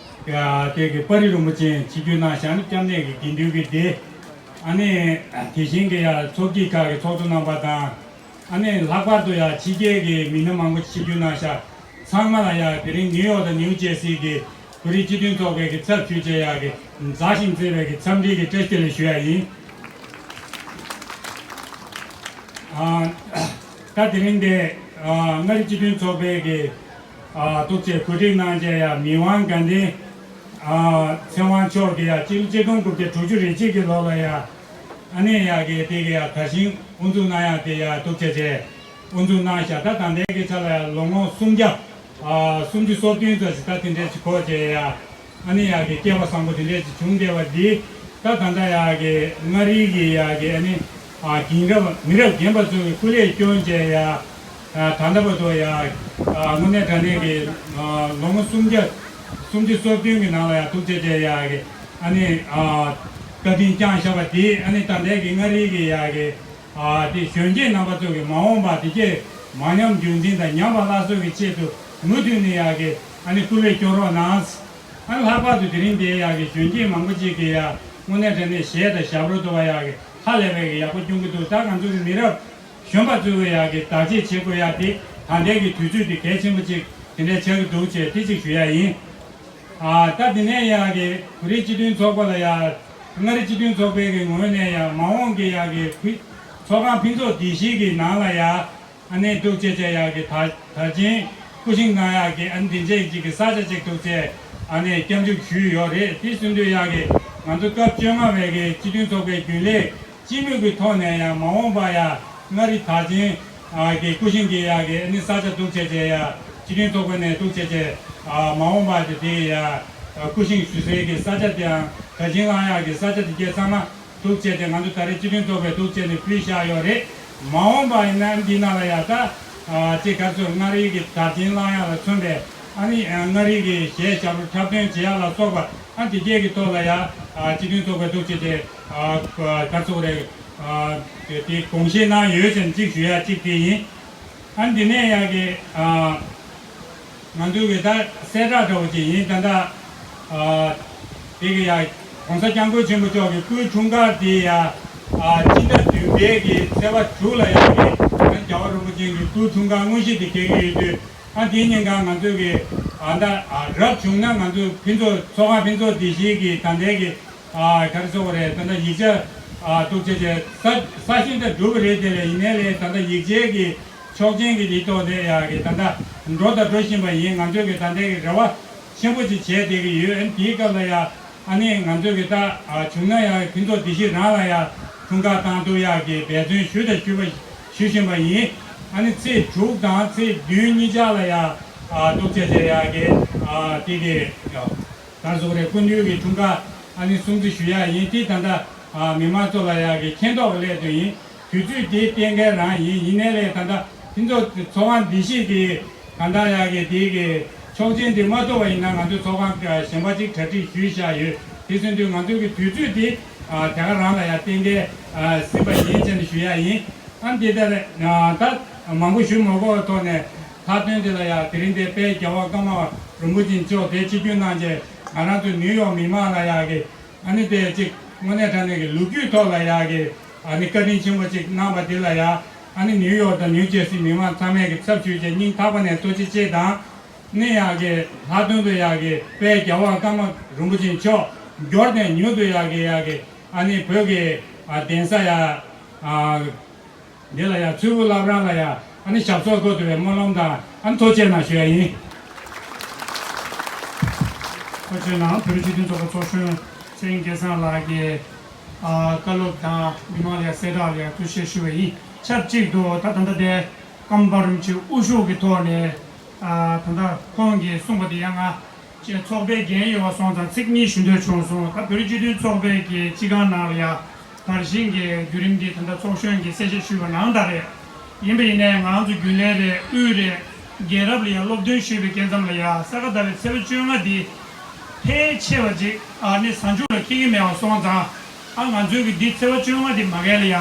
ཡ་དེ་གི་པར་རིས་རིན་པོ་ཆེ་ཆིབས་བསྒྱུར་གནང་བཞག་ནི་སྐྱབས་གནས་ཀྱི་དགེ་འདུན་གྱི་སྡེ། ཨ་ནི་དེ་བཞིན་གྱི་ཡ་ཚོགས་སྐྱིད་ཁག་གི་ཚོགས་གཙོ་རྣམ་པ་དང་། ཨ་ནི་ལྷག་པར་དུ་ཡ་ཕྱི་རྒྱལ་གྱི་མི་སྣ་མང་པོ་ཆིབས་བསྒྱུར་གནང་བཞག་ཚང་མ་ལ་ཡ་དེ་རིང་ནིའུ་ཡོག་དང་ནིའུ་ཇེར་སི་གི་བོད་རིགས་སྤྱི་མཐུན་ཚོགས་པའི་གི་ཚབ་ཞུས་བྱས་ཡ་གི་མཛའ་ཞིང་བརྩེ་བའི་གི་འཚམས་འདྲི་གི་བཀྲ་ཤིས་བདེ་ལེགས་ཞུ་ཡ་ཡིན། ཨ། ད་དེ་རིང་འདི་ཨ། མངའ་རིས་སྤྱི་མཐུན་ཚོགས་པའི་གི་ཨ། ཐུགས་རྗེ་གོ་སྒྲིག་གནང་བྱས་ཡ་མི་དབང་དགའ་ལྡན་ཨ། ཚེ་དབང་མཆོག་གིས་ཡ་སྤྱི་ལོ་ཆིག་སྟོང་དགུ་བརྒྱ་དྲུག་ཅུ་རེ་གཅིག་གི་ལོ་ལ་ཡ་ཨ་ནི་ཡ་གི་དེ་གི་ཡ་དར་ཞིང་དབུ་འཛུགས་གནང་ཡ་དེ་ཡ་ཐུགས་རྗེ་ཆེ། དབུ་འཛུགས་གནང་བཞག་ད་ད་ལྟའི་གི་ཆ་ལ་ཡ་ལོ་ངོ་སུམ་བརྒྱ་ཨ། སུམ་ཅུ་སོ་བདུན་ཙམ་ཞིག་ད་དེ་འདྲས་ཅིག་གོ་བྱས་ཡ། ཨ་ནི་ཡ་གི་སྐལ་བ་བཟང་པོ་དེ་འདྲས་ཅིག་བྱུང་བསྡད་པ་འདི་ད་ད་ལྟ་ཡ་གི་མངའ་རིས་ཀྱི་ཡ་གི་ཨ་ནི་ཨ། རྒན་རབས་མི་རབས་རྒན་པ་ཚོ་གི་སྐུ་ལས་བསྐྱོན་བྱས་ཡ། ཨ། ད་ལྟ་བར་དུ་ཡ་ཨ། དངོས་གནས་དྲང་གནས་ཀྱི་ཨ། ལོ་ངོ་སུམ་བརྒྱ་སུམ་ཅུ་སོ་བདུན་གྱི་ནང་ལ་ཡ་ཐུགས་རྗེ་ཆེ་ཡ་གི་ཨ་ནི་ཨ། བཀའ་དྲིན་བསྐྱངས་བཞག་པ་འདི་ཨ་ནི་ད་ལྟའི་གི་མངའ་རིས་ཀྱི་ཡ་གི་ཨ། དེ་གཞོན་སྐྱེས་རྣམ་པ་ཚོ་གི་མ་འོངས་པ་དེ་གས་མ་ཉམས་རྒྱུན་འཛིན་དང་ཉམས་པ་སླར་གསོ་གི་ཆེད་དུ་མུ་མཐུད་ནས་ཡ་གི་ཨ་ནི་སྐུ་ལས་སྐྱོན་རོགས་གནང་། ཨ་ནི་ལྷག་པར་དུ་དེ་རིང་འདིའི་ཡ་གི་གཞོན་སྐྱེས་མང་པོ་ཅིག་གིས་ཡ་དངོས་གནས་དྲང་གནས་གཞས་དང་ཞབས་བྲོ་ཐོག་ཡ་གི་ཧ་ལས་པའི་གི་ཡག་པོ་སྐྱོན་གི་འདུག་ད་ང་ཚོ་གི་མི་རབས་གཞོན་པ་ཚོ་གི་ཡ་གི་བདག་གཅེས་བྱེད་དགོས་ཡ་དེ་ད་ལྟའི་གི་དུས་ཚོད་དེ་གལ་ཆེན་པོ་ཅིག་དེ་འདྲའི་ཆགས་ཀྱི་འདུག་ཅེས་དེ་ཅིག་ཞུ་ཡ་ཡིན། ཨ། ད་དེ་ནས་ཡ་གི་བོད་རིགས་སྤྱི་མཐུན་ཚོགས་པ་ལ་ཡ་མངའ་རིས་སྤྱི་མཐུན་ཚོགས་པའི་གི་ངོས་ནས་ཡ་མ་འོངས་ཀྱི་ཡ་གི་ཕུ་ཚོགས་ཁང་ཕུན་ཚོགས་སྡེ་བཞི་གི་ནང་ལ་ཡ་ཨ་ནི་འདུག་བྱས་བྱས་ཡ་གི་དར་དར་ཆེན་སྐུ་བཞེངས་གནང་ཡ་གི་ཨ་ནི་དེ་འདྲས་ཅིག་གི་ས་ཆ་ཅིག་འདུག་བྱས་ཨ་ནི་སྐྱབས་འཇུག་ཞུས་ཡོད་རེད། དེ་གསུང་དུས་ཡ་གི་ང་ཚོ་སྐབས་བཅོ་ལྔ་བའི་གི་སྤྱི་མཐུན་ཚོགས་པའི་རྒྱུན་ལས་སྤྱི་མོས་ཀྱི་ཐོག་ནས་ཡང་མ་འོངས་པ་ཡང་མངའ་རིས་དར་ཆེན་གྱི་སྐུ་བཞེངས་ཀྱི་ཡག་གི་ཨ་ནི་ས་ཆ་འདུག་བྱས་བྱས་ཡ་སྤྱི་མཐུན་ཚོགས་པ་ནས་འདུག་བྱས་བྱས་མ་འོངས་པ་དེ་དེ་ཡ་སྐུ་བཞེངས་ཞུ་སའི་གི་ས་ཆ་དེའང་དར་ཆེན་བླངས་ཡག་གི་ས་ཆ་དེ་གས་ཚང་མ་འདུག་བྱས་ཏེ་ང་ཚོ་ད་རེས་སྤྱི་མཐུན་ཚོགས་པས་འདུག་བྱས་ནས་ཕུལ་བཞག་ཡོད་རེད། མ་འོངས་པ་ཡིན་ན་འདི་ནང་ལ་ཡ་ད་ཅིག་ག་ཚོད་མངའ་རིས་ཀྱི་དར་ཆེན་བླངས་ཡག་ལ་མཚོན་པའི་ཨ་ནི་མངའ་རིས་ཀྱི་གཞས་ཞབས་བྲོ་འཁྲབ་སྟོན་བྱེད་ཡག་ལ་སོགས་པ་ཨ་དེ་གས་ཀྱི་ཐོག་ལ་ཡ་སྤྱི་མཐུན་ཚོགས་པས་འདུག་བྱས་ཏེ། ཨ་ག་ཚོད་རེད། ཨ་དེ་དེ་དགོངས་བཞེས་གནང་ཡོད་ཅེས་གཅིག་ཞུ་ཡ་གཅིག་དེ་ཡིན། ཨ་འདི་ནས་ཡ་གི་ཨ་ང་ཚོའི་གི་ད་གསལ་བསྒྲགས་འདྲ་བོ་ཅིག་ཡིན། ད་ལྟ་ཨ་དེ་གི་ཡ་༸གོང་ས་༸སྐྱབས་མགོན་ཆེན་པོ་མཆོག་གི་སྐུའི་འཁྲུངས་སྐར་དེ་ཡ་ཨ་སྤྱི་ཟླ་བདུན་པའི་གི་ཚེས་པ་དྲུག་ལ་ཡ་གི་ཨ་རྒྱལ་བ་རིན་པོ་ཆེ་གི་སྐུའི་འཁྲུངས་སྐར་དངོས་གཞི་དེ་འཁེལ་གི་ཡོད་དུས། ཨ་དེའི་ཉིན་གང་ང་ཚོའི་གི་ཨ་ད་ཨ་རབ་བྱུང་ན་ང་ཚོའི་ཕུན་ཚོགས་ཚོགས་ཁང་ཕུན་ཚོགས་སྡེ་བཞིའི་གི་ད་ལྟའི་གི་ཨ་ག་རེ་ཟེར་དགོས་རེད། ད་ལྟ་ཡིག་ཆ་ ཨ་ཐུགས་རྗེ་ཆེ། ས་ས་ཞིང་ད་འགྲུབ་པ་རེད། དེ་ལས་ཡིན་ནའི་ལས་ད་ལྟ་ཡིག་ཆའི་གི་ཆོག་མཆན་གི་དེ་ཐོག་དེ་ཡ་གི་ད་ལྟ་འགྲོ་དང་འགྲོ་བཞིན་པ་ཡིན། ང་ཚོས་གི་ད་ལྟའི་གི་རེ་བ་ཆེན་པོ་ཅིག་བྱས་བསྡད་གི་ཡོད། ཨ་ནི་དེའི་སྐབས་ལ་ཡ་ཨ་ནི་ང་ཚོས་གི་ད་ཨ་བྱུང་ན་ཡ་ཕུན་ཚོགས་བདེ་སྐྱིད་རང་ལ་ཡ་འཁྲུངས་སྐར་བཏང་ཐུབ་ཡ་གི་འབད་བརྩོན་ཞུ་དང་ཞུ་བ་ཞུ་བཞིན་པ་ཡིན། ཨ་ནི་ཚེས་དྲུག་དང་ཚེས་བདུན་གཉིས་ཆར་ལ་ཡ་ཨ་ཐུགས་རྗེ་ཆེ་ཡ་གི་ཨ་དེ་གི་ཡ། ག་རེ་ཟེར་དགོས་རེད། སྐུ་མདུན་གྱི་འཁྲུངས་སྐར་ཨ་ནི་སྲུང་བརྩི་ཞུ་ཡ་ཡིན། དེ་ད་ལྟ་ཨ་མི་མང་ཚོ་ལ་ཡ་གི་མཁྱེན་རྟོགས་ཀྱི་སླད་དུ་ཡིན། དུས་ཚོད་དེ་གཏན་འཁེལ་རང་ཡིན། ཡིན་ནའི་ལས་ད་ལྟ་ཁྱེད་ཚོ་ཚོགས་ཁང་འདི་ཞིག་གི་ག་འདྲ་ཡ་གི་དེ་གི་ཆོག་མཆན་དེ་མ་ཐོབ་པ་ཡིན་ན་ང་ཚོ་ཚོགས་ཁང་གཞན་པ་ཅིག་གྲ་སྒྲིག་ཞུས་བཞག་ཡོད། དེ་ཟིན་དུས་ང་ཚོའི་གི་དུས་ཚོད་དེ་ཨ་དེ་ག་རང་ལ་ཡ་གཏན་འཁེལ་ཨ་ཟིན་པ་ཡིན་ཅེས་ནས་ཞུ་ཡ་ཡིན། ཨ་འདི་ལྟར་ཨ་ད་མང་པོ་ཞུ་མ་དགོས་པའི་ཐོག་ནས། མཐའ་དོན་དེ་ལ་ཡང་དེ་རིང་དེ་དཔལ་རྒྱལ་བ་ཀརྨ་པ་རིན་པོ་ཆེ་མཆོག་དེ་ཆིབས་བསྒྱུར་གནང་རྗེས་ང་རང་ཚོ་ནིའུ་ཡོག་མི་མང་ལ་ཡང་གི་ཨ་ནི་དེ་གཅིག་དངོས་གནས་དྲང་གནས་ཀྱི་ལོ་རྒྱུས་ཐོག་ལ་ཡང་གི་ཨ་ནི་བཀའ་དྲིན་ཆེན་པོ་ཅིག་གནང་བ་དེ་ལ་ཡང་ཨ་ནི་ནིའུ་ཡོག་དང་ནིའུ་ཇར་སི་མི་མང་ཚང་མས་ཀྱི་ཚབ་ཞུས་རྗེས་སྙིང་ཐག་པ་ནས་ཐུགས་རྗེ་ཆེ་དང་། ནི་ཡང་གི་ལྷག་དོན་དུ་ཡང་གི་དཔལ་རྒྱལ་བ་ཀརྨ་རིན་པོ་ཆེ་མཆོག་མགྱོགས་ནས་མྱུར་དུ་ཡང་གི་ཡང་གི་ཨ་ནི་བོད་ཀྱི་ཨ་གདན་ས་ཡང་ཨ། འདི་ལ་ཡང་མཚུར་ཕུ་བླ་བྲང་ལ་ཡང་ཨ་ནི་ཞབས་སོར་བཀོད་ཐུབ་པའི་སྨོན་ལམ་དང་ཨ་ནི་ཐུགས་རྗེ་གནང་ཞུ་ཡ་ཡིན། ཐུགས་རྗེ་གནང་། བོད་རིགས་སྤྱི་མཐུན་ཚོགས་པ་ཚོགས་གཞོན་ཚེ་རིང་སྐལ་བཟང་ལགས་ཀྱིས་ཨ་བཀའ་སློབ་དང་མི་མང་ལ་ཡང་གསལ་བསྒྲགས་ལ་ཡང་ཐུགས་རྗེ་ཆེ་ཞུ་བ་ཡིན། ཆབས་ཅིག་ཏུ་ད་ད་ལྟ་དེ་ཀརྨ་པ་རིན་པོ་ཆེ་དབུ་བཞུགས་ཀྱི་ཐོག་ནས་ཨ་ད་ལྟ་ཁོང་གིས་གསུངས་པ་དེ་ཡང་ང་ཅེས་ཚོགས་པའི་འགན་ཡོད་པ་སོང་ཙང་ཚིག་གཉིས་ཞུ་འདོད་བྱུང་སོང་། ད་བོད་རིགས་སྤྱི་མཐུན་ཚོགས་པའི་གི་སྤྱི་ཁང་ནང་ལ་ཡ་དར་ཞིང་གི་བརྒྱུད་རིམ་འདི་ད་ལྟ་ཚོགས་གཞོན་གྱིས་གསལ་བཤད་ཞུས་པ་ནང་ལྟར་རེད། ཡིན་པ་ཡིན་ནའི་ང་རང་ཚོ་རྒྱུན་ལས་རེད། དབུས་རེད། རྒྱལ་རབས་ལ་ཡ་སློབ་སྟོན་ཞུས་པའི་སྐབས་ཙམ་ལ་ཡ་ས་ག་ཟླ་བའི་ཚེས་པ་བཅོ་ལྔ་འདི་ཕལ་ཆེ་བ་ཅིག་ཨ་ནི་གཟའ་མཇུག་ལ་འཁེལ་གྱི་མེད་པ་སོང་ཙང་ཨ་ང་ཚོའི་གི་འདི་ཚེས་པ་བཅོ་ལྔ་འདི་མ་འགལ་ལ་ཡ་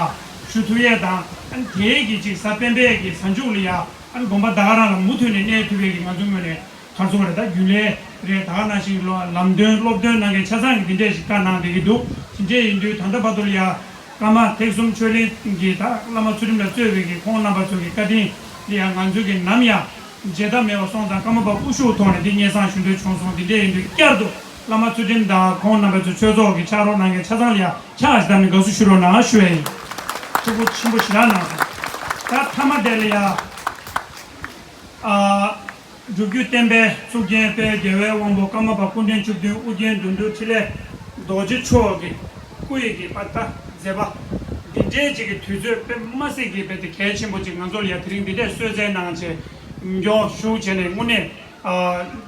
ཞུ་ཐུབ་ཡས་དང་ཨ་ནི་དེའི་གི་ཅིག་གཟའ་སྤེན་པའི་གི་གཟའ་མཇུག་ལ་ཡ་ཨ་ནི་དགོན་པ་ད་ག་རང་ལ་མུ་མཐུད་ནས་གནས་ཐུབ་ཡས་གི་ང་ཚོའི་ངོས་ནས། ག་རེ་ཟེར་དགོས་རེད། ད་རྒྱུན་ལས་རེད། ད་ག་ནང་བཞིན་ལོ་ལམ་སྟོན་སློབ་སྟོན་གནང་མཁན་ཆ་ཚང་གིས་འདི་འདྲས་ཞིག་བཀའ་གནང་བསྡད་ཀྱི་འདུག་དེ་འདྲས་ཡིན་དུས་ད་ལྟ་བར་དུ་ལ་ཡ་ཀརྨ་ཐེག་གསུམ་ཆོས་གླིང་གི་ད་བླ་མ་ཚུལ་ཁྲིམས་ལ་གཙོས་པའི་གི་ཁོང་རྣམ་པ་ཚོ་གི་བཀའ་དྲིན་ལ་ཡ་ང་ཚོས་གི་ནམ་ཡང་བརྗེད་ཐབས་མེད་པ་སོང་ཙང་ཀརྨ་པ་དབུ་བཞུགས་ཐོག་ནས་འདི་སྙན་སེང་ཞུ་འདོད་བྱུང་སོང་། དེ་འདྲས་ཡིན་དུས་བསྐྱར་དུ་བླ་མ་ཚུལ་ཁྲིམས་དང་ཁོང་རྣམ་པ་ཚོ་ཆོས་ཚོགས་ཀྱི་ཕྱག་རོགས་གནང་མཁན་ཆ་ཚང་ལ་ཡ་ཕྱག་ཞུ་དང་ནི་དགའ་བསུ་ཞུ་རོགས་གནང་ཞུ་བ་ཡིན། ཐུགས་ཁུར་ཆེན་པོ་ཞེ་དྲག་གནང་སོང་། ད་མཐའ་མ་དེ་ལ་ཡ། ཨ། སྒྲུབ་བརྒྱུད་བསྟན་པའི་གཙུག་རྒྱན་དཔལ་རྒྱལ་བའི་དབང་པོ་ཀརྨ་པ་སྐུ་ཕྲེང་བཅུ་བདུན་ཨོ་རྒྱན་འགྲོ་འདུལ་འཕྲིན་ལས་རྡོ་རྗེ་མཆོག་གི་སྐུ་ཡི་གི་པ་ད་མཛད་པ་འདི་འདྲའི་ཅིག་གི་དུས་ཚོད་དཔེ་མ་སྲིད་ཀྱི་རྦད་དེ་གལ་ཆེན་པོ་ཅིག་ང་ཚོ་ལ་ཡ་དེ་རིང་འདི་འདྲའི་གསོལ་སྩལ་གནང་བྱས་མགྱོགས་ཞུགས་བྱས་ནས་དངོས་གནས་ཨ་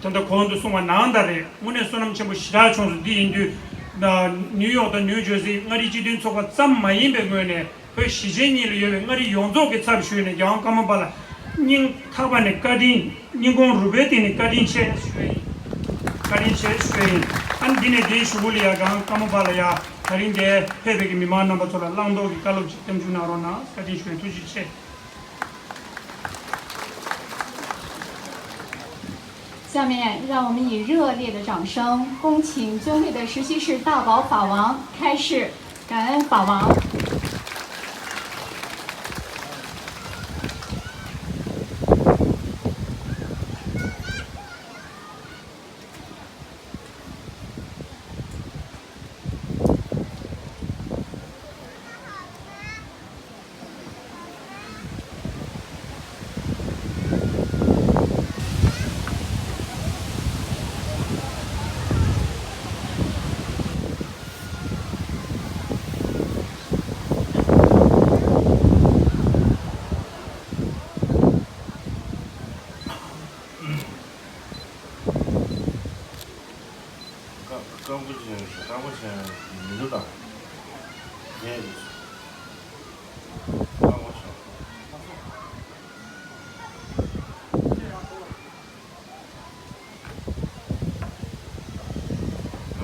ད་ལྟ་གོང་དུ་གསུངས་པ་ནང་ལྟར་རེད། དངོས་གནས་བསོད་ནམས་ཆེན་པོ་ཞེ་དྲག་བྱུང་སོང་། འདི་ཡིན་དུས་ནིའུ་ཡོག་དང་ནིའུ་ཇར་སི་མངའ་རིས་སྤྱི་མཐུན་ཚོགས་པ་ཙམ་མ་ཡིན་པའི་ངོས་ནས། བོད་གཞིས་བྱེས་གཉིས་ལ་ཡོད་པའི་མངའ་རིས་ཡོངས་རྫོགས་ཀྱི་ཚབ་ཞུས་ནས་རྒྱལ་དབང་ཀརྨ་པ་ལ་སྙིང་ཐག་པ་ནས་བཀའ་དྲིན། སྙིང་ཁོང་རུས་པའི་གཏིང་ནས་བཀའ་དྲིན་ཆེ་ཞུ་ཡ་ཡིན། བཀའ་དྲིན་ཆེ་ཞུ་ཡ་ཡིན། ཨ་ནི་འདི་ནས་འདིའི་གཞུག་གུ་ལ་ཡ་རྒྱལ་དབང་ཀརྨ་པ་ལ་ཡ་དེ་རིང་འདིར་ཕེབས་པའི་གི་མི་མང་རྣམ་པ་ཚོ་ལ་བླང་དོར་གྱི་བཀའ་སློབ་ཅིག་སྟོན་བཅུག་གནང་རོགས་གནང་། བཀའ་དྲིན་ཞུ་ཡ་ཡིན། ཐུགས་རྗེ་ཆེ། 下面，让我们以热烈的掌声，恭请尊贵的十七世大宝法王开示，感恩法王。བཀའ་བཀའ་བསྒོ་ཅན་རེད། བཀའ་བསྒོ་ཅན་མི་འདུག་དང་། ངས་བཀའ་བསྒོ་ཅན།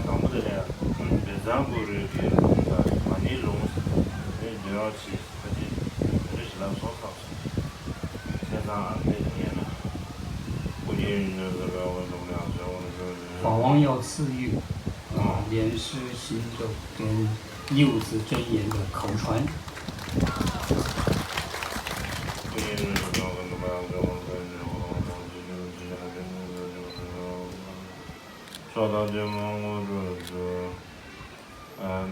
དང་པོ་དེ་ལས་བེ་ཙང་གུ་རུ་གི་ལུང་དང་མ་ཎི་ལུང་ཟེར་ནས་འབྲེལ་བ་བྱས། ཁ་ཅིག་དེ་འདྲ་ཞིག་ལབ་སོང་བསམ་སོང་། བྱས་ཙང་ཨ་ནི་ངས་ན། 法王要赐予，啊，莲师心咒跟六字真言的口传。 མཆོག་དང་ཐུན་མོང་དངོས་གྲུབ་སྩོལ། ཨ།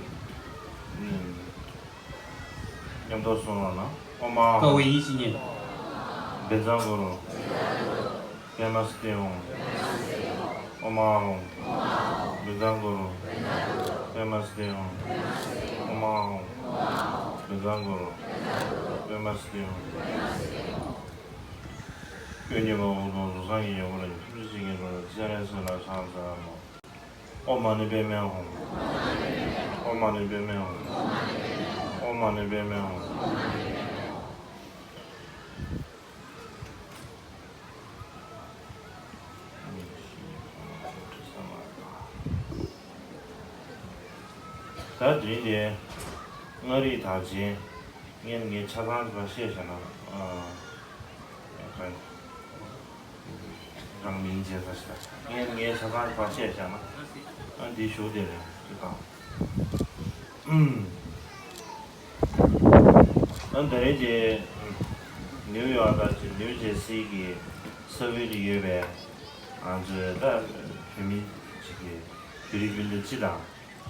མཉམ་དུ་གསུང་རོགས་གནང་། ཨོཾ་ཨཱཿཧཱུྃ། བཀའ་བསྒོ་ཡིད་བཞིན་ཉིད། བཛྲ་གུ་རུ། པདྨ་སིདྡྷི་ཧཱུྃ། ཨོཾ་ཨཱཿཧཱུྃ། བཛྲ་གུ་རུ། པདྨ་སིདྡྷི་ཧཱུྃ། ཨོཾ་ཨཱཿཧཱུྃ། བཛྲ་གུ་རུ། པདྨ་སིདྡྷི་ཧཱུྃ། ཀུན་མཁྱེན་དབང་པོ་སྟོང་གསུམ་སངས་རྒྱས་ཡོན་ཏན་ཐམས་ཅད་ཀྱི་དངོས་གྲུབ་སྤྱན་རས་གཟིགས་ལ་ཕྱག་འཚལ་ལོ། ཨོཾ་མ་ཎི་པདྨེ་ཧཱུྃ། ཨོཾ་མ་ཎི་པདྨེ་ཧཱུྃ། ཨོཾ་མ་ཎི་པདྨེ་ཧཱུྃ། ད་དུས་འདི་མངའ་རིས་དར་ཆེན། ངས་ངའི་ཆ་ཚང་ཅིག་བཤད་བཞག་ན། ཨ། རང་མིང་བརྗེ་ས་ཞིག་ད། ངས་ངའི་ཆ་ཚང་ཅིག་བཤད་བཞག་ན། ཨ། འདི་ཞུ་དེ་རེད་ཅིག་དང་། ཨུམ། ཨ། ད་རེས་ཀྱི་ནིའུ་ཡོག་ད་ཅིག་ནིའུ་ཇེར་སི་གི་ས་ཁུལ་དུ་ཡོད་པའི་ང་ཚོའི་ད་བོད་མི་ཅིག་གི་བོད་རིགས་སྤུན་ཟླ་སྤྱི་དང་།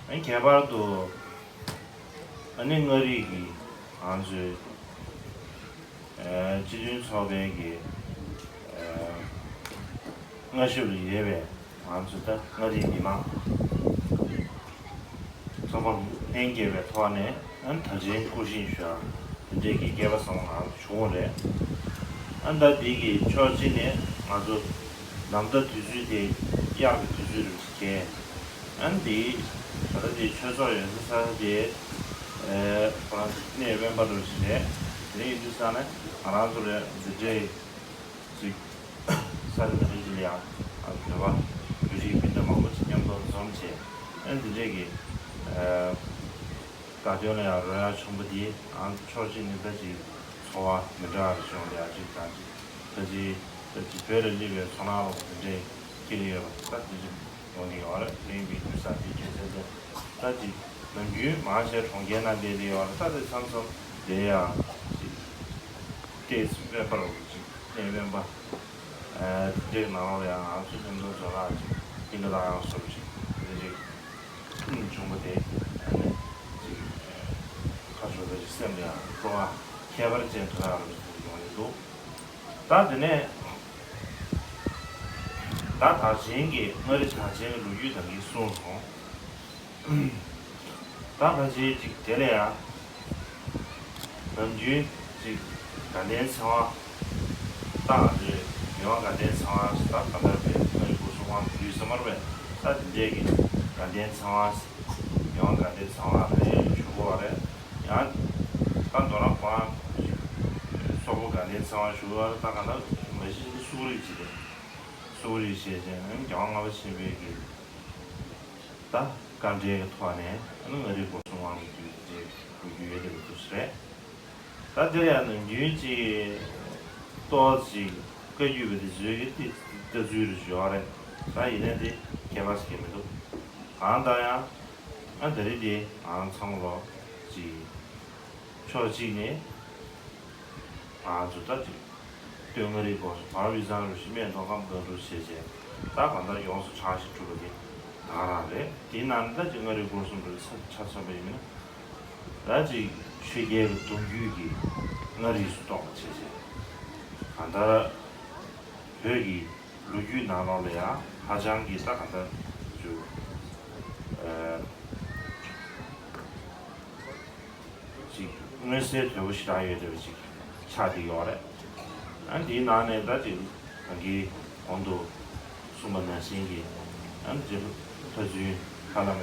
ཨ། ཁྱད་པར་དུ་ཨ་ནི་མངའ་རིས་ཀྱི་ང་ཚོའི་ཨ། སྤྱི་མཐུན་ཚོགས་པའི་གི་ཨ། མངའ་ཞབས་ལ་ཡོད་པའི་ང་ཚོ་ད་མངའ་རིས་མི་མང་ཚང་མ་ལྷན་རྒྱས་པའི་ཐོག་ནས་ཨ། དར་ཆེན་སྐུ་བཞེངས་ཞུ་ཡ་དེ་འདྲས་ཀྱི་སྐལ་པ་བཟང་པོ་ང་ཚོ་བྱུང་བ་རེད། ཨ། ད་འདི་གི་ཕྱོགས་གཅིག་ནས་ང་ཚོ་ནམ་ཟླ་དུས་ཚོད་དེ་དབྱར་གྱི་དུས་ཚོད་རེད་བྱས། ཨ་ནི་འདི་ད་ལྟ་འདི་ཆོས་ཚོགས་ཡོད་ས་ས་དེ་ཨེ་ཁོ་རང་གནས་དབེན་པ་འདྲ་ཞིག་རེད། དེ་ཡིན་དུས་ས་ནས་ང་རང་ཚོ་ལ་འདི་འདྲའི་ཅིག་ས་ཆ་འདི་འདྲ་ཞིག་ལ་ཡང་ཨ་བོད་པ་བོད་རིགས་སྤུན་ཟླ་མང་པོ་ཅིག་མཉམ་དུ་འཛོམས་བྱས། ཨ་ནི་འདི་འདྲའི་གི་ཨེ་དགའ་སྟོན་ལ་ཡང་རོལ་དབྱངས་ཆེན་པོ་འདི་ཨང་ཕྱོགས་གཅིག་ནས་ད་ཅིག་ཚོར་བ་མི་འདྲ་བ་རེ་བྱུང་། ལ་ཡང་ཅིག་དང་ཅིག་ད་ཅིག་ད་ཅིག་བོད་ལ་སླེབས་པའི་ཚོར་སྣང་ལོག་དེ་འདྲའི་སྐྱེ་གི་ཡོད་པ་ད་དེ་ཅིག་ཡོང་གི་ཡོད་རེད། དེ་ཡིན་པའི་དུས་ས་དེ་རྒྱུ་མཚན་དེ་ད་ཅིག་ནམ་རྒྱུན་མང་ཆེ་གྲོང་ཁྱེར་ནང་བསྡད་དེ་ཡོད་རེད། ད་དེ་མཚམས་མཚམས་དེ་ཡང་ཅིག་ལྟས་དབེན་པ་རུ་ཅིག་གནས་དབེན་པ། ཨ། དེ་འདྲའི་ནང་ལོགས་ལ་ཡང་ང་ཚོ་མཉམ་དུ་འཛོམས་ན་ཅིག་སྤུན་ཟླ་ལགས་ཡང་སོར་ཅིག་དེ་འདྲ་ཅིག་བྱུང་བ་དེ་ཨ་ནི་ཅིག་ཁ་ཕྱོགས་ད་ཅིག་སེམས་ལ་ཡང་སྤྲོ་བ་ཁྱད་པར་ཅན་དུ་ཡང་རུ་ཡོང་གི་འདུག་ད་དེ་ནས་ད་དར་ཆེན་གྱི་མངའ་རིས་དར་ཆེན་གྱི་ལོ་རྒྱུས་ད་གིན་གསུངས་སོང་། ད་ཕལ་ཆེར་ཅིག་དེ་ལ་ཡང་ནམ་རྒྱུན་ཅིག་དགའ་ལྡན་ཚེ་དབང་ད་ང་ཚོས་མི་དབང་དགའ་ལྡན་ཚེ་དབང་ད་ག་འདྲ་བའི་མངའ་རིས་སྐོར་གསུང་དབང་དུས་ཟེར་མར་བས་ད་དེ་འདྲས་ཀྱི་དགའ་ལྡན་ཚེ་དབང་མི་དབང་དགའ་ལྡན་ཚེ་དབང་རེད་ཞུ་གོ་བ་རེད། ཡང་ད་མདོར་ན་ཁོ་རང་སོག་པོ་དགའ་ལྡན་ཚེ་དབང་ཞུ་གོ་བ་རེད། ད་ག་འདྲ་མ་གཞི་སུ་རིགས་ཅིག་རེད། སུ་རིགས་ཞེས་བྱས་ན་རྒྱལ་དབང་ལྔ་པ་ཆེན་པོའི་གི་ད་བཀའ་འབྲེལ་གྱི་ཐོག་ནས་ཨ་ནི་མངའ་རིས་སྐོར་གསུང་དབང་ལ་བརྒྱུད་དེ་འགྲོ་རྒྱུ་ཡོད་དེ་འདུག་ཟེར། ད་དེར་ཡང་ནམ་རྒྱུན་གྱི་ཏོག་ཙམ་བཀའ་བརྒྱུད་པ་དེ་ཚོའི་གི་ཏི་ལྟ་ཚུལ་རེ་ཞུ་བ་རེད། ད་ཡིན་ན་དེ་ཁྱད་པར་ཞིག་མི་འདུག་གང་ལྟར་ཡང་ཨ་ད་རེས་དེ་ང་ཚང་ལོ་ཅིག་ཕྱོགས་གཅིག་ནས་ང་ཚོ་ད་ཅིག་སྟོད་མངའ་རིས་སྐོར་སུ་བར་དབུས་གཙང་རུ་ཞིག་སྨད་མདོ་ཁམས་སྒང་དྲུག་བྱས་བྱས་ད་གང་ལྟར་ཡོངས་སུ་གྲགས་ཤིང་གྲུབ་པ་དེ་ད་ག་རང་རེད། དེའི་ནང་ནས་ད་ཅིག་མངའ་རིས་སྐོར་གསུམ་རུ་ཆ་ཆ་མཚོན་པ་ཡིན་ན་ད་ཅིག་ཆོས་རྒྱལ་གྱི་གདུང་རྒྱུད་ཀྱི་མངའ་རིས་སུ་གཏོགས་པ་བྱས་བྱས་གང་ལྟར་བོད་ཀྱི་ལོ་རྒྱུས་ནང་ལོགས་ལ་ཡང་ཧ་ཅང་གི་ད་གང་ལྟར་ཅིག་ཨ་ཅིག་མངོན་གསལ་དོད་པོ་ཞེ་དྲག་ཡོད་བསྡད་པ་ཅིག་ཆགས་བསྡད་ཡོད་རེད། ཨ་འདིའི་ནང་ནས་ད་ཅིག་ང་གིས་གོང་དུ་གསུངས་པ་ནང་བཞིན་གྱི་ཨ་ནི་རྗེ་ལྷ་བཙུན་ཧ་ལམ་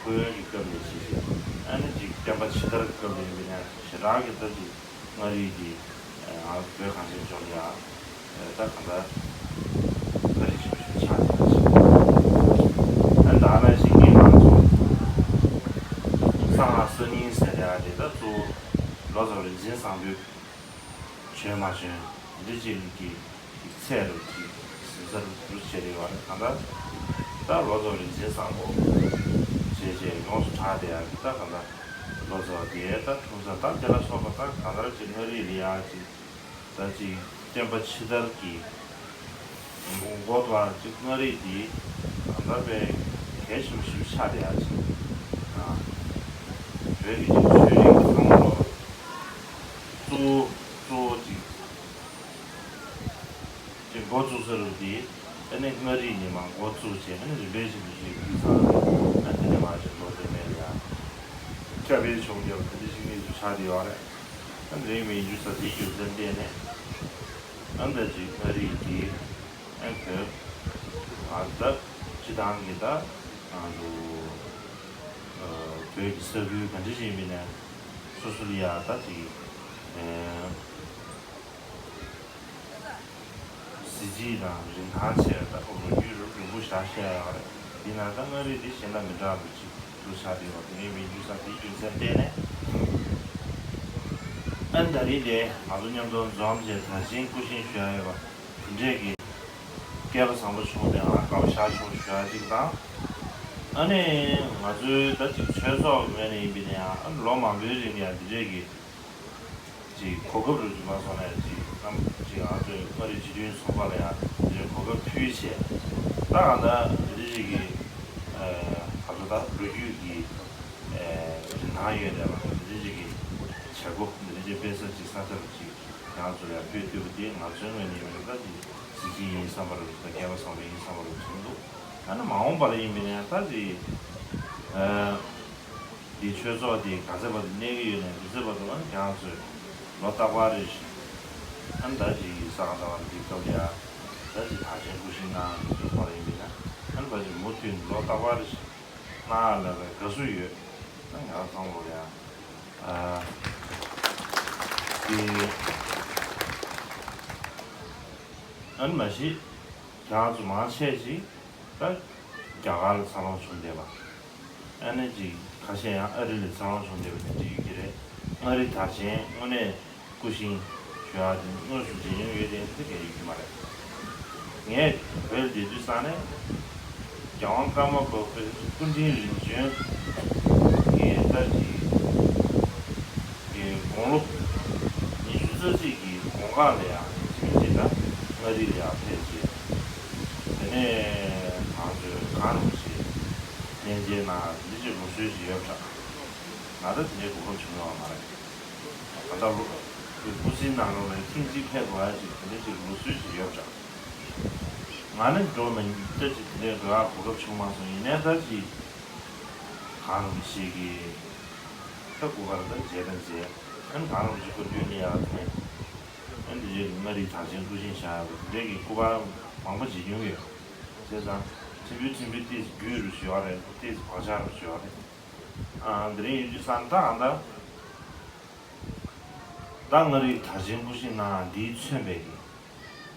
ཁོ་ཡོན་གྱི་སྐབས་ནས་བྱས་ཤིང་ཨ་ནི་ཅིག་བསྟན་པ་ཕྱི་དར་གྱི་སྐབས་ལ་ཡིན་པ་ན་ཞེ་དྲག་གི་ད་ཅིག་མངའ་རིས་ཀྱི་ང་བོད་གངས་ཅན་ལྗོངས་ལ་ཡང་ད་གང་ལྟར་བཀའ་དྲིན་ཆེན་པོ་ཞིག་ཆགས་བསྡད་པ་ཅིག་ཨ་ནི་ད་ནང་བཞིན་གྱི་ང་ཚོ་གསང་སྔགས་གསར་རྙིང་ཟེར་ཡག་དེ་ད་གཙོ་བོ་ལོ་ཙཱ་བ་རིག་འཛིན་བཟང་པོས་བྱོན་མ་བྱོན་འདི་གཅིག་གི་ཚད་རུ་གཅིག་ཟིན་ས་རུ་རུ་བྱས་རེད་བ། གང་ལྟར་ད་ལོ་ཙཱ་བ་རིག་འཛིན་བཟང་པོ་བྱས་བྱས་ཡོངས་སུ་གྲགས་བསྡད་ཡག་གི་ད་གང་ལྟར་ལོ་ཙཱ་བ་དེ་ད་འཁྲུངས་ས་ད་དེ་ལ་སོགས་པ་ད་གང་ལྟར་གཅིག་མངའ་རིས་ལ་ཡག་གཅིག་ད་གཅིག་བསྟན་པ་ཕྱི་དར་གྱི་འགོ་ཐོག་གཅིག་མངའ་རིས་འདི་གང་ལྟར་དཔེ་གལ་ཆེན་པོ་ཞིག་ཆགས་བསྡད་ཡག་གཅིག་ཨ་བོད་ཀྱི་གཅིག་ཆོས་རིག་ཚང་མ་ལོ། ཟེར་བ་དེ་ཨ་ནི་མངའ་རིས་ནས་མར་འགོ་བཙུགས་བྱས། ཨ་ནི་རིམ་པས་བཞིན་དུ་ཅིག་དུས་ཚང་རེད། ཨ་དེ་ནས་མར་ཅིག་ལོ་དེ་ནས་ཡང་ཁྱབ་སྤེལ་བྱུང་བསྡད་པ་དེ་འདྲ་ཞིག་གནས་ཚུལ་ཆགས་བསྡད་ཡོད་རེད། ཨ་དེ་རིང་མི་ཡིན་རྒྱུ་ས་དེའི་རྒྱུ་མཚན་བལྟས་ནས་ཨ་ད་ཅིག་མངའ་རིས་དེ་ཨ་བོད་ཨ་ད་སྤྱི་བཏང་གི་ད་ང་ཚོ་བོད་ཀྱི་ས་ཁུལ་ག་འདྲ་ཞིག་ཡིན་པ་ནས་སོ་སོ་ལ་ཡ་ད་ཅིག་ཨ། གཟི་བརྗིད་དང་རིན་ཐང་ཆེ་བའི་ད་ལོ་རྒྱུས་རིང་པོ་ཞིག་བཤད་ཡོད་རེད། དེ་ན་ད་མངའ་རིས་འདི་གཞན་དང་མི་འདྲ་བ་ཅིག་ཏུ་ཆགས་བསྡད་ཡོད་པ་དེ་རིང་མི་འདུག་ས་དེའི་རྒྱུ་མཚན་བལྟས་ནས་ཨ་ནི་ད་རིང་དེ་ང་ཚོ་མཉམ་དུ་འཛོམས་བྱས་དར་ཆེན་སྐུ་བཞེངས་ཞུ་ཡ་ཡོད་པ་དེ་འདྲས་ཀྱི་སྐལ་བ་བཟང་པོ་བྱུང་སྟེ་ང་རང་དགའ་པོ་ཞེ་དྲག་བྱུང་ཞུ་ཡ་གཅིག་དང་། ཨ་ནི་ང་ཚོའི་ད་ཅིག་ཆོས་ཚོགས་ངོས་ནས་ཡིན་པ་ཡིན་ན་ཡང་ཨ་ནི་ལོ་མང་པོའི་རིང་ཡང་འདི་འདྲས་ཀྱི་ཅིག་གོ་སྐབས་རེ་ཞིག་མ་སོང་ནས་ཅིག་གནམ་ཅིག་ང་ཚོའི་མངའ་རིས་སྤྱི་མཐུན་ཚོགས་པ་ལ་ཡང་འདི་འདྲའི་གོ་སྐབས་ཕུལ་བྱས། ད་གང་ལྟར་འདི་འདྲ་ཅིག་གི་ཨ་ང་ཚོ་ད་ལོ་རྒྱུས་ཀྱི་ཨ་རིན་ཐང་ཡོད་བསྡད་པ་འདི་འདྲ་ཅིག་གི་བྱེད་སྒོ་འདི་འདྲ་ཅིག་སྤེལ་ས་ཅིག་ས་ཐོབ་ཅིག་ང་ཚོ་ཡང་ཕུལ་ཐུབ་པ་དེ་ང་ཚོའི་ངོས་ནས་ཡིན་ན་ད་ཅིག་གཟི་བརྗིད་ཡིན་བསམ་པ་རེད། ད་སྐལ་བ་བཟང་པོ་ཡིན་བསམ་པ་རེད་བྱུང་འདུག་ཨ་ནི་མ་འོངས་པ་ལ་ཡིན་པ་ཡིན་ན་ད་ཅིག་ཨ། འདི་ཆོས་ཚོགས་འདི་ག་ཚད་བར་དུ་གནས་ཀྱི་ཡོད་ནས་འདི་ཚད་བར་དུ་ཨ་ནི་ཁྱེད་རང་ཚོས་ལོ་རྟག་པར་རེ་བཞིན་ཨ་ནི་ད་ཅིག་ས་ག་ཟླ་བ་འདི་སྐབས་ལ་ཡ་ད་ཅིག་དར་ཆེན་སྐུ་བཞེངས་གནང་འདུག་པ་ཡིན་པས་ན་ཨ་ནི་ཕལ་ཆེར་མུ་མཐུད་ལོ་རྟག་པར་རེ་བཞིན་གནང་ཡ་ལ་ལ་དགའ་བསུ་ཡོད། ཨ་ནི་ང་རང་ཚང་མ་ལོ་ཡ་ཨ་འདི་ཨ་ནི་མ་གཞི་ཁྱེད་རང་ཚོ་མང་ཆེ་ཞིག་ད་རྒྱ་གར་ལ་འཚར་ལོངས་བྱུང་བསྡད་པ། ཨ་ནི་ཅིག་ཁ་ཤས་ཡང་ཨ་རི་ལ་འཚར་ལོངས་བྱུང་བསྡད་པ་དེ་འདྲ་ཡོད་ཀྱི་རེད། མངའ་རིས་དར་ཆེན་དངོས་གནས་སྐུ་བཞེངས་ཞུ་ཡག་དེ་དངོས་སུ་མཇལ་མྱོང་ཡོད་དེ་དེ་གས་ཡོད་ཀྱི་མ་རེད། ངས་བོད་ལ་བསྡད་དུས་ཙང་ནས་རྒྱལ་དབང་ཀརྨ་པ་སྐུ་ཕྲེང་རིམ་བྱོན་གྱི་ལྟ་ཅིག་གི་དགུང་ལོ་ཉི་ཤུ་རྩ་གཅིག་གི་དགུང་ཁ་ལ་ཡང་ཅིག་ཅིག་ད་མངའ་རིས་ལ་ཡང་ཕེབས་རྗེས་དེ་ནས་ང་ཚོས་གང་རུང་ཞིག་གནས་མཇལ་གནང་འདི་ཅིག་ལུགས་སྲོལ་ཞིག་ཡོད་པ་འདྲ། ང་ད་དེ་འདྲའི་གོ་སྐབས་བྱུང་ཡོད་མ་རེད། ད་ལྟ་ལོ་སྐུ་ཚེའི་ནང་ལོགས་ལ་ཐེངས་གཅིག་ཕེབས་དགོས་ཡ་ཅིག་དེ་འདྲའི་ཅིག་ལུགས་སྲོལ་ཞིག་ཡོད་པ་འདྲ། ང་ནི་འགྲོ་མི་ལྟ་ཅིག་དེ་འདྲའི་འགྲོ་ཡ་གོ་སྐབས་བྱུང་མ་སོང་། ཡིན་ནའི་ད་ཅིག་གང་རུང་ཞིག་གིས་ད་སྐུ་པར་ད་མཇལ་ད་མཇལ། ཨ་ནི་གང་རུང་ཞིག་སྐུ་མདུན་ལ་ཡར་ཕེབས། ཨ་ནི་དེ་རྗེས་མངའ་རིས་དར་ཆེན་སྐུ་བཞེངས་བཞག་ཡོད་པ་དེ་འདྲའི་གི་སྐུ་པར་མང་པོ་མཇལ་མྱོང་ཡོད། བྱས་ཙང་ཕྲན་བུ་ཕྲན་བུ་ཏོག་ཙམ་རྒྱུས་རུ་ཞུ་བ་རེད། ཏོག་ཙམ་བག་ཆགས་རུ་ཞུ་བ་རེད། ཨ་དེ་རིང་ཡིན་དུས་ཙང་ད་གང་ལྟར་ད་མངའ་རིས་དར་ཆེན་སྐུ་བཞེངས་གནང་འདིས་མཚོན་པའི་གི་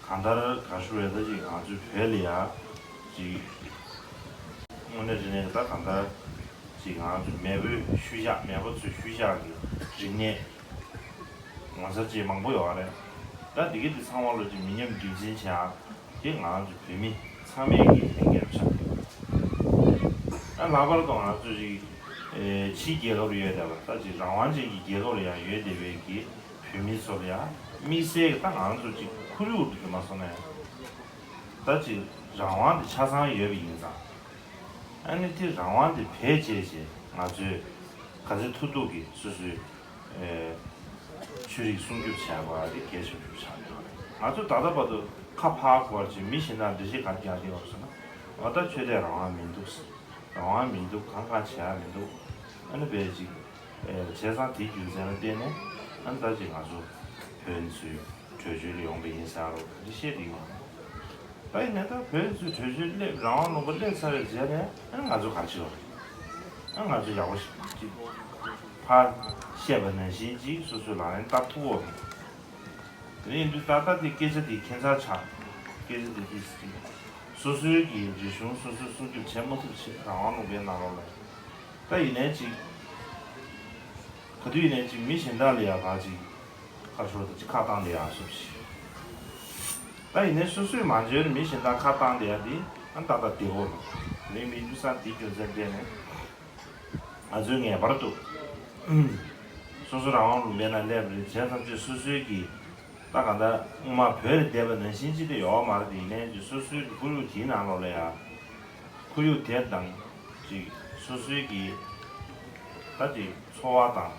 གང་ལྟར་ག་ཞུ་རེད། ད་ཅིག་ང་ཚོའི་བོད་ལ་ཡ་ཅིག་དངོས་གནས་རིག་གནས་ད་གང་ལྟར་ཅིག་ང་ཚོ་མེས་པོའི་ཤུལ་བཞག་མེས་པོ་ཚོའི་ཤུལ་བཞག་གི་རིག་གནས་ངོ་མཚར་ཅིག་མང་པོ་ཡོད་རེད། ད་འདི་གི་འདི་ཚང་མ་ལོ་ཅིག་མི་ཉམས་རྒྱུན་འཛིན་བྱེད་ཡ་དེ་ང་ཚོ་བོད་མི་ཚང་མས་ཀྱི་ལས་འགན་ཆགས་ཡོད། ཨ་ལྷག་པར་དུ་ང་ཚོ་ཅིག་ཕྱིའི་རྒྱལ་ཁབ་ལ་ཡོད་བསྡད་པ་ད་ཅིག་རང་དབང་ཅན་གྱི་རྒྱལ་ཁབ་ལ་ཡང་ཡོད་བསྡད་པའི་གི་བོད་མི་ཚོ་ལ་ཡང་དམིགས་བསལ་གྱི་ད་ང་ཚོ་ཅིག་ཁོར་ཡུག་དུ་མ་སོང་ན་ཡང་ད་ཅིག་རང་དབང་དེ་ཆ་ཚང་ཡོད་པ་ཡིན་ཙང་། ཨ་ནི་དེ་རང་དབང་དེ་བེད་སྤྱད་བྱས་ང་ཚོས་ག་ཚོད་ཐུབ་ཐུབ་ཀྱིས་སོ་སོའི་ཨེ་ཆོས་རིག་སྲུང་སྐྱོབ་བྱས་པ་དེ་གལ་ཆེན་པོ་ཆགས་ཡོད་རེད། ང་ཚོ་ད་ལྟ་བར་དུ་ཁ་ཕར་བསྐོར་བྱས་མི་གཞན་དང་འགྲེལ་བཤད་ག་རེ་རྒྱག་གི་ཡོད་ཟེར་ན། འོ་ད་ཆོས་དད་རང་དབང་མི་འདུག་ཟེར། རང་དབང་མི་འདུག་གང་གང་བྱེད་ཡ་མི་འདུག་ཨ་ནི་བས་ཅིག་ཨེ་བྱས་ཙང་དེའི་རྒྱུ་མཚན་ལ་བརྟེན་ནས་ཨ་ནི་ད་ཅིག་ང་ཚོ་བོད་ཚོའི་བྲོས་བྱོལ་ལ་ཡོང་པ་ཡིན་ཟེར་རོ་ག་རེ་བཤད་དེ་ཡོང་། ད་ཡིན་ནའི་ད་བོད་ཚོས་བྲོས་བྱོལ་སླེབས་རང་དབང་ལུང་པ་སླེབས་ཚར་བའི་རྗེས་ནས་ཨ་ནི་ང་ཚོ་ག་རེ་བྱེད་དགོས་རེད། ཨ་ང་ཚོ་ཡག་པོ་ཞིག་ཅིག་ཕར་བཤད་པ་ནང་བཞིན་ཅིག་སོ་སོས་ལག་ལེན་བསྟར་ཐུབ་ཀྱི་ཡོད་རེད། དེ་ཡིན་དུས་ད་ལྟ་དེ་སྐད་ཆ་དེ་ཁྱད་མཚར་ཆགས། སྐད་ཆ་དེ་དེ་སོ་སོའི་གི་རིག་གཞུང་སོ་སོས་སྲུང་སྐྱོབ་བྱེད་མ་ཐུབ་ཕྱིར་རང་དབང་ལུང་པའི་ནང་ལོགས་ལ་ད་ཡིན་ནའི་ཅིག་ག་དུས་ཡིན་ནའི་ཅིག་མི་གཞན་དག་ལ་ཡ་ཕར་ཅིག་ཁ་ཤོར་དང་ཅིག་ཁ་བཏང་དེ་ཡག་སོ་ཞིག་ད་ཡིན་ནའི་སོ་སོས་མ་འཇོན་མི་གཞན་དག་ཁ་བཏང་དེ་ཡག་དེ་ཨ་ད་ལྟ་བདེ་བོ་རེད། རིང་མི་འདུག་ས་དེ་རྒྱུ་མཚན་བརྟེན་ནས་ང་ཚོས་ངེས་པར་དུ་སོ་སོ་རང་དབང་ལུང་པའི་ནང་སླེབས་རེད་བྱས་ཙང་ཅིག་སོ་སོའི་གི་ད་ག་ད་སྔོན་མ་བོད་ལ་བསྡད་པ་ནང་བཞིན་ཅིག་དེ་ཡོད་མ་རེད། དེ་ཡིན་ནའི་ཅིག་སོ་སོའི་གི་ཁོར་ཡུག་དེའི་ནང་ལོགས་ལ་ཡ་ཁོར་ཡུག་དེ་དང་ཅིག་སོ་སོའི་གི་ད་ཅིག་འཚོ་བ་དང་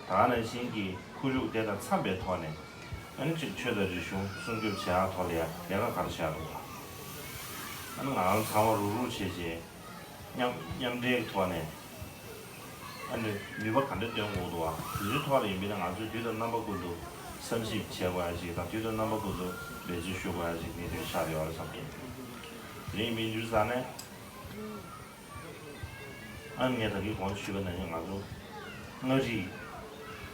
ད་ག་ནང་བཞིན་གྱི་ཁོར་ཡུག་དེ་དང་འཚམས་པའི་ཐོག་ནས་ ཨ་ནི་གཅིག་ཆོས་དང་རིག་གཞུང་སྲུང་སྐྱོབ་བྱེད་ཡག་ཐོག་ལ་ཡ་ལས་ཀ་ག་རེ་བྱས་འདུག་ག་ཨ་ནི་ང་རང་ཚང་མ་རུག་རུག་བྱས་རྗེས་མཉམ་མཉམ་འབྲེལ་གྱི་ཐོག་ནས། ཨ་ནི་ནུས་པ་ག་འདྲ་འདོན་དགོས་འདུག་བ། དེ་ཚོའི་ཐོག་ལ་ཡིན་པས་ན་ང་ཚོས་དུས་དང་རྣམ་པ་ཀུན་ཏུ་བསམ་ཞིབ་བྱེད་དགོས་ཡ་ཞིག་དང་དུས་དང་རྣམ་པ་ཀུན་ཏུ་འབད་བརྩོན་ཞུ་དགོས་ཡ་ཞིག་ངས་དེ་ཆགས་ཡོད་རེད་བསམ་གྱི་ཡིན། དེ་རིང་མི་འདུག་ས་ནས། ཨ་ནི་ངས་ད་གིན་གོང་དུ་ཞུས་པ་ནང་བཞིན་ང་ཚོ་མངའ་རིས་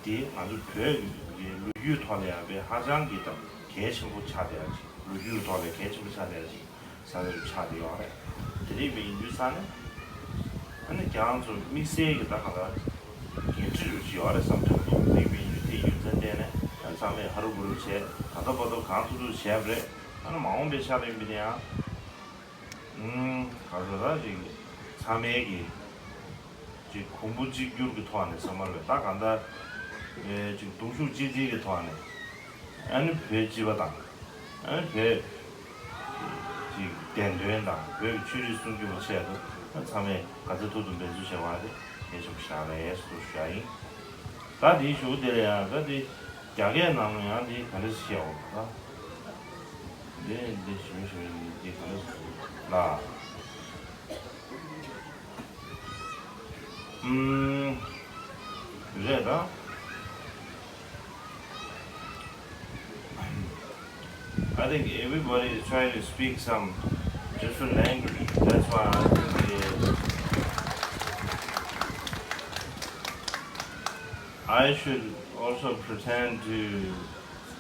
དེ་ང་ཚོ་བོད་ཀྱི་ལོ་རྒྱུས་ཐོག་ལ་ཡང་དཔེ་ཧ་ཅང་གི་དང་གལ་ཆེན་པོ་ཆགས་བསྡད་ཡ་ཞིག་ལོ་རྒྱུས་ཐོག་ལ་གལ་ཆེན་པོ་ཆགས་བསྡད་ཡ་ཞིག་ས་ཆ་ཆགས་བསྡད་ཡོད་རེད། དེ་རིགས་མི་ཡིན་དུས་ས་ནས་ཨ་ནི་ཁྱེད་རང་ཚོ་དམིགས་བསལ་གྱི་ད་གང་ལྟར་འགན་འཁྲི་རུ་ཅིག་ཡོད་རེད་བསམ་དྲན་འདུག་དེ་རིགས་མི་ཡིན་དུས་དེ་ཡོད་ཚད་བལྟས་ནས་ཚང་མས་ཧ་རུ་བུ་རུ་བྱས་ད་ལྟ་བར་དུ་གང་ཐུབ་ཐུབ་བྱས་པ་རེད། ཨ་ནི་མ་འོངས་པའི་ཆ་ལ་ཡིན་པ་ཡིན་ན་ཡང་། ཨུམ། ག་རེ་ཟེར་ཅིག་ཚང་མས་ཀྱི་ཅིག་གོང་བུ་གཅིག་གྱུར་གྱི་ཐོག་ནས་ཚང་མ་ལ་ད་གང་ལྟར་ཨེ་ཅིག་གདུང་ཤུགས་གཅིག་སྒྲིལ་གྱི་ཐོག་ནས་ཨ་ནི་བོད་སྤྱི་པ་དང་ཨ་ནི་བོད་ཀྱི་བདེན་དོན་དང་བོད་ཀྱི་ཆོས་རིག་སྲུང་སྐྱོབ་ཀྱི་ཆེད་དུ་ཨ་ཚང་མས་ག་ཚོད་ཐུབ་ཐུབ་འབད་རྩོལ་བྱེད་དགོས་ཡ་དེ་གལ་ཆེན་པོ་ཞིག་རེད་ཟེར་ཞུ་ཡ་ཡིན། ད་དེའི་གཞུག་དེ་ལ་ཡང་ད་དེ། རྒྱ་སྐད་ནང་ལ་ཡང་འདི་ག་འདྲ་ཞིག་བཤད་འོང་ད། འདི་འདི་ཞུ་ཞུ་འདི་ག་འདྲ་ཞིག་ལ། ཨུམ། རེད་ད། I think everybody is trying to speak some different language. That's why I think it, I should also pretend to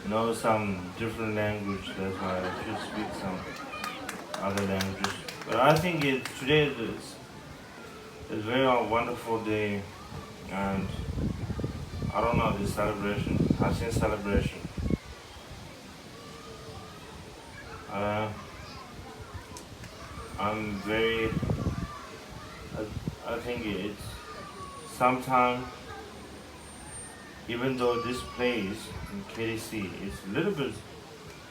know some different language. That's why I should speak some other languages. But I think it, today is, is very a wonderful day, and I don't know this celebration, Haitian celebration. Uh, I'm very. I, I think it's sometime, even though this place in K D C is a little bit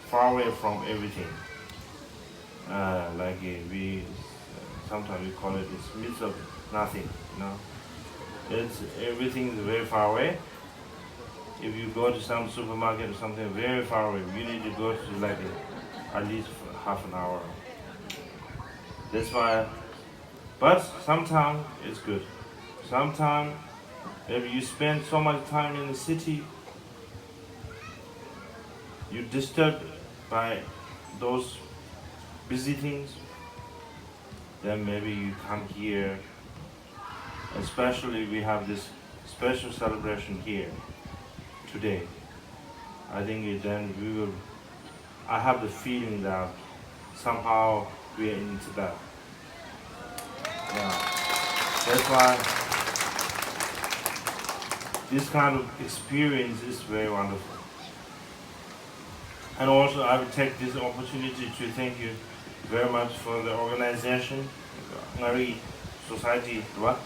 far away from everything, uh, like uh, we sometimes we call it it's midst of nothing, you know. It's everything is very far away. If you go to some supermarket or something very far away, you need to go to like a, at least half an hour. That's why, but sometimes it's good. Sometimes if you spend so much time in the city, you disturbed by those busy things, then maybe you come here. Especially we have this special celebration here today. I think it, then we will. I have the feeling that somehow we are in Tibet. Yeah. That's why this kind of experience is very wonderful. And also, I will take this opportunity to thank you very much for the organization, Ngari Society, what?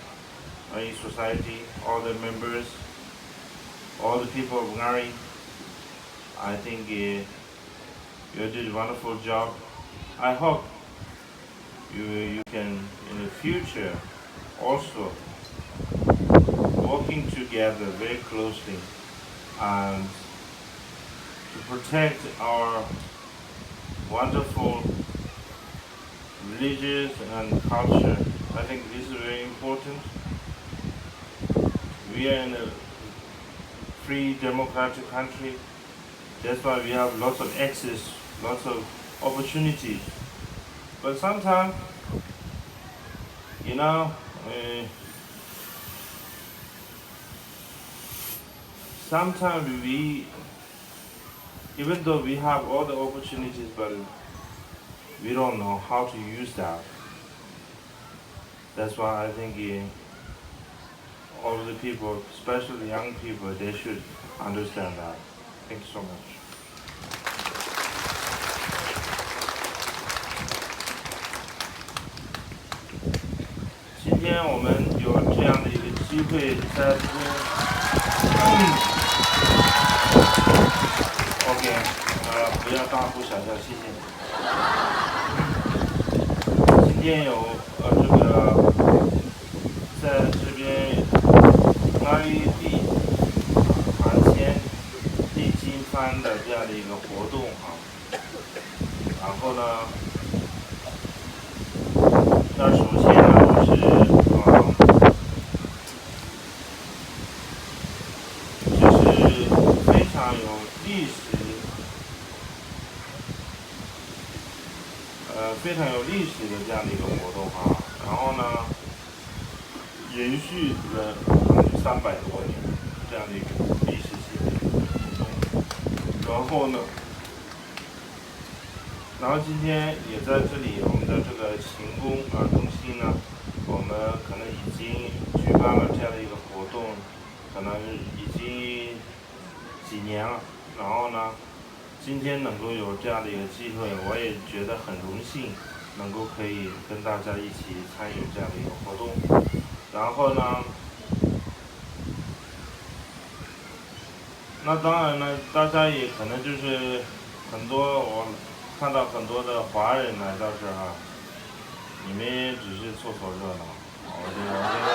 Ngari Society, all the members, all the people of Ngari. I think uh, you did a wonderful job. I hope you, you can in the future also working together very closely and to protect our wonderful religious and culture. I think this is very important. We are in a free democratic country. That's why we have lots of access, lots of opportunities. But sometimes, you know, uh, sometimes we, even though we have all the opportunities, but we don't know how to use that. That's why I think uh, all the people, especially young people, they should understand that. Thank you so much. 今天我们有这样的一个机会在这边，OK，呃，不要大呼小叫，谢谢。今天有呃这个在这边阿育吠、朝鲜、 历经发班的这样的一个活动哈。然后呢，那首先呢，就是啊，就是非常有历史，呃，非常有历史的这样的一个活动哈。然后呢，延续了三百多年这样的一个历史性的一个活动。然后呢，然后今天也在这里，我们的这个勤工啊中心呢，我们可能已经举办了这样的一个活动，可能已经几年了。然后呢，今天能够有这样的一个机会，我也觉得很荣幸，能够可以跟大家一起参与这样的一个活动。然后呢，那当然呢，大家也可能就是很多，我看到很多的华人来到这儿啊，你们也只是凑凑热闹。我觉得，我觉得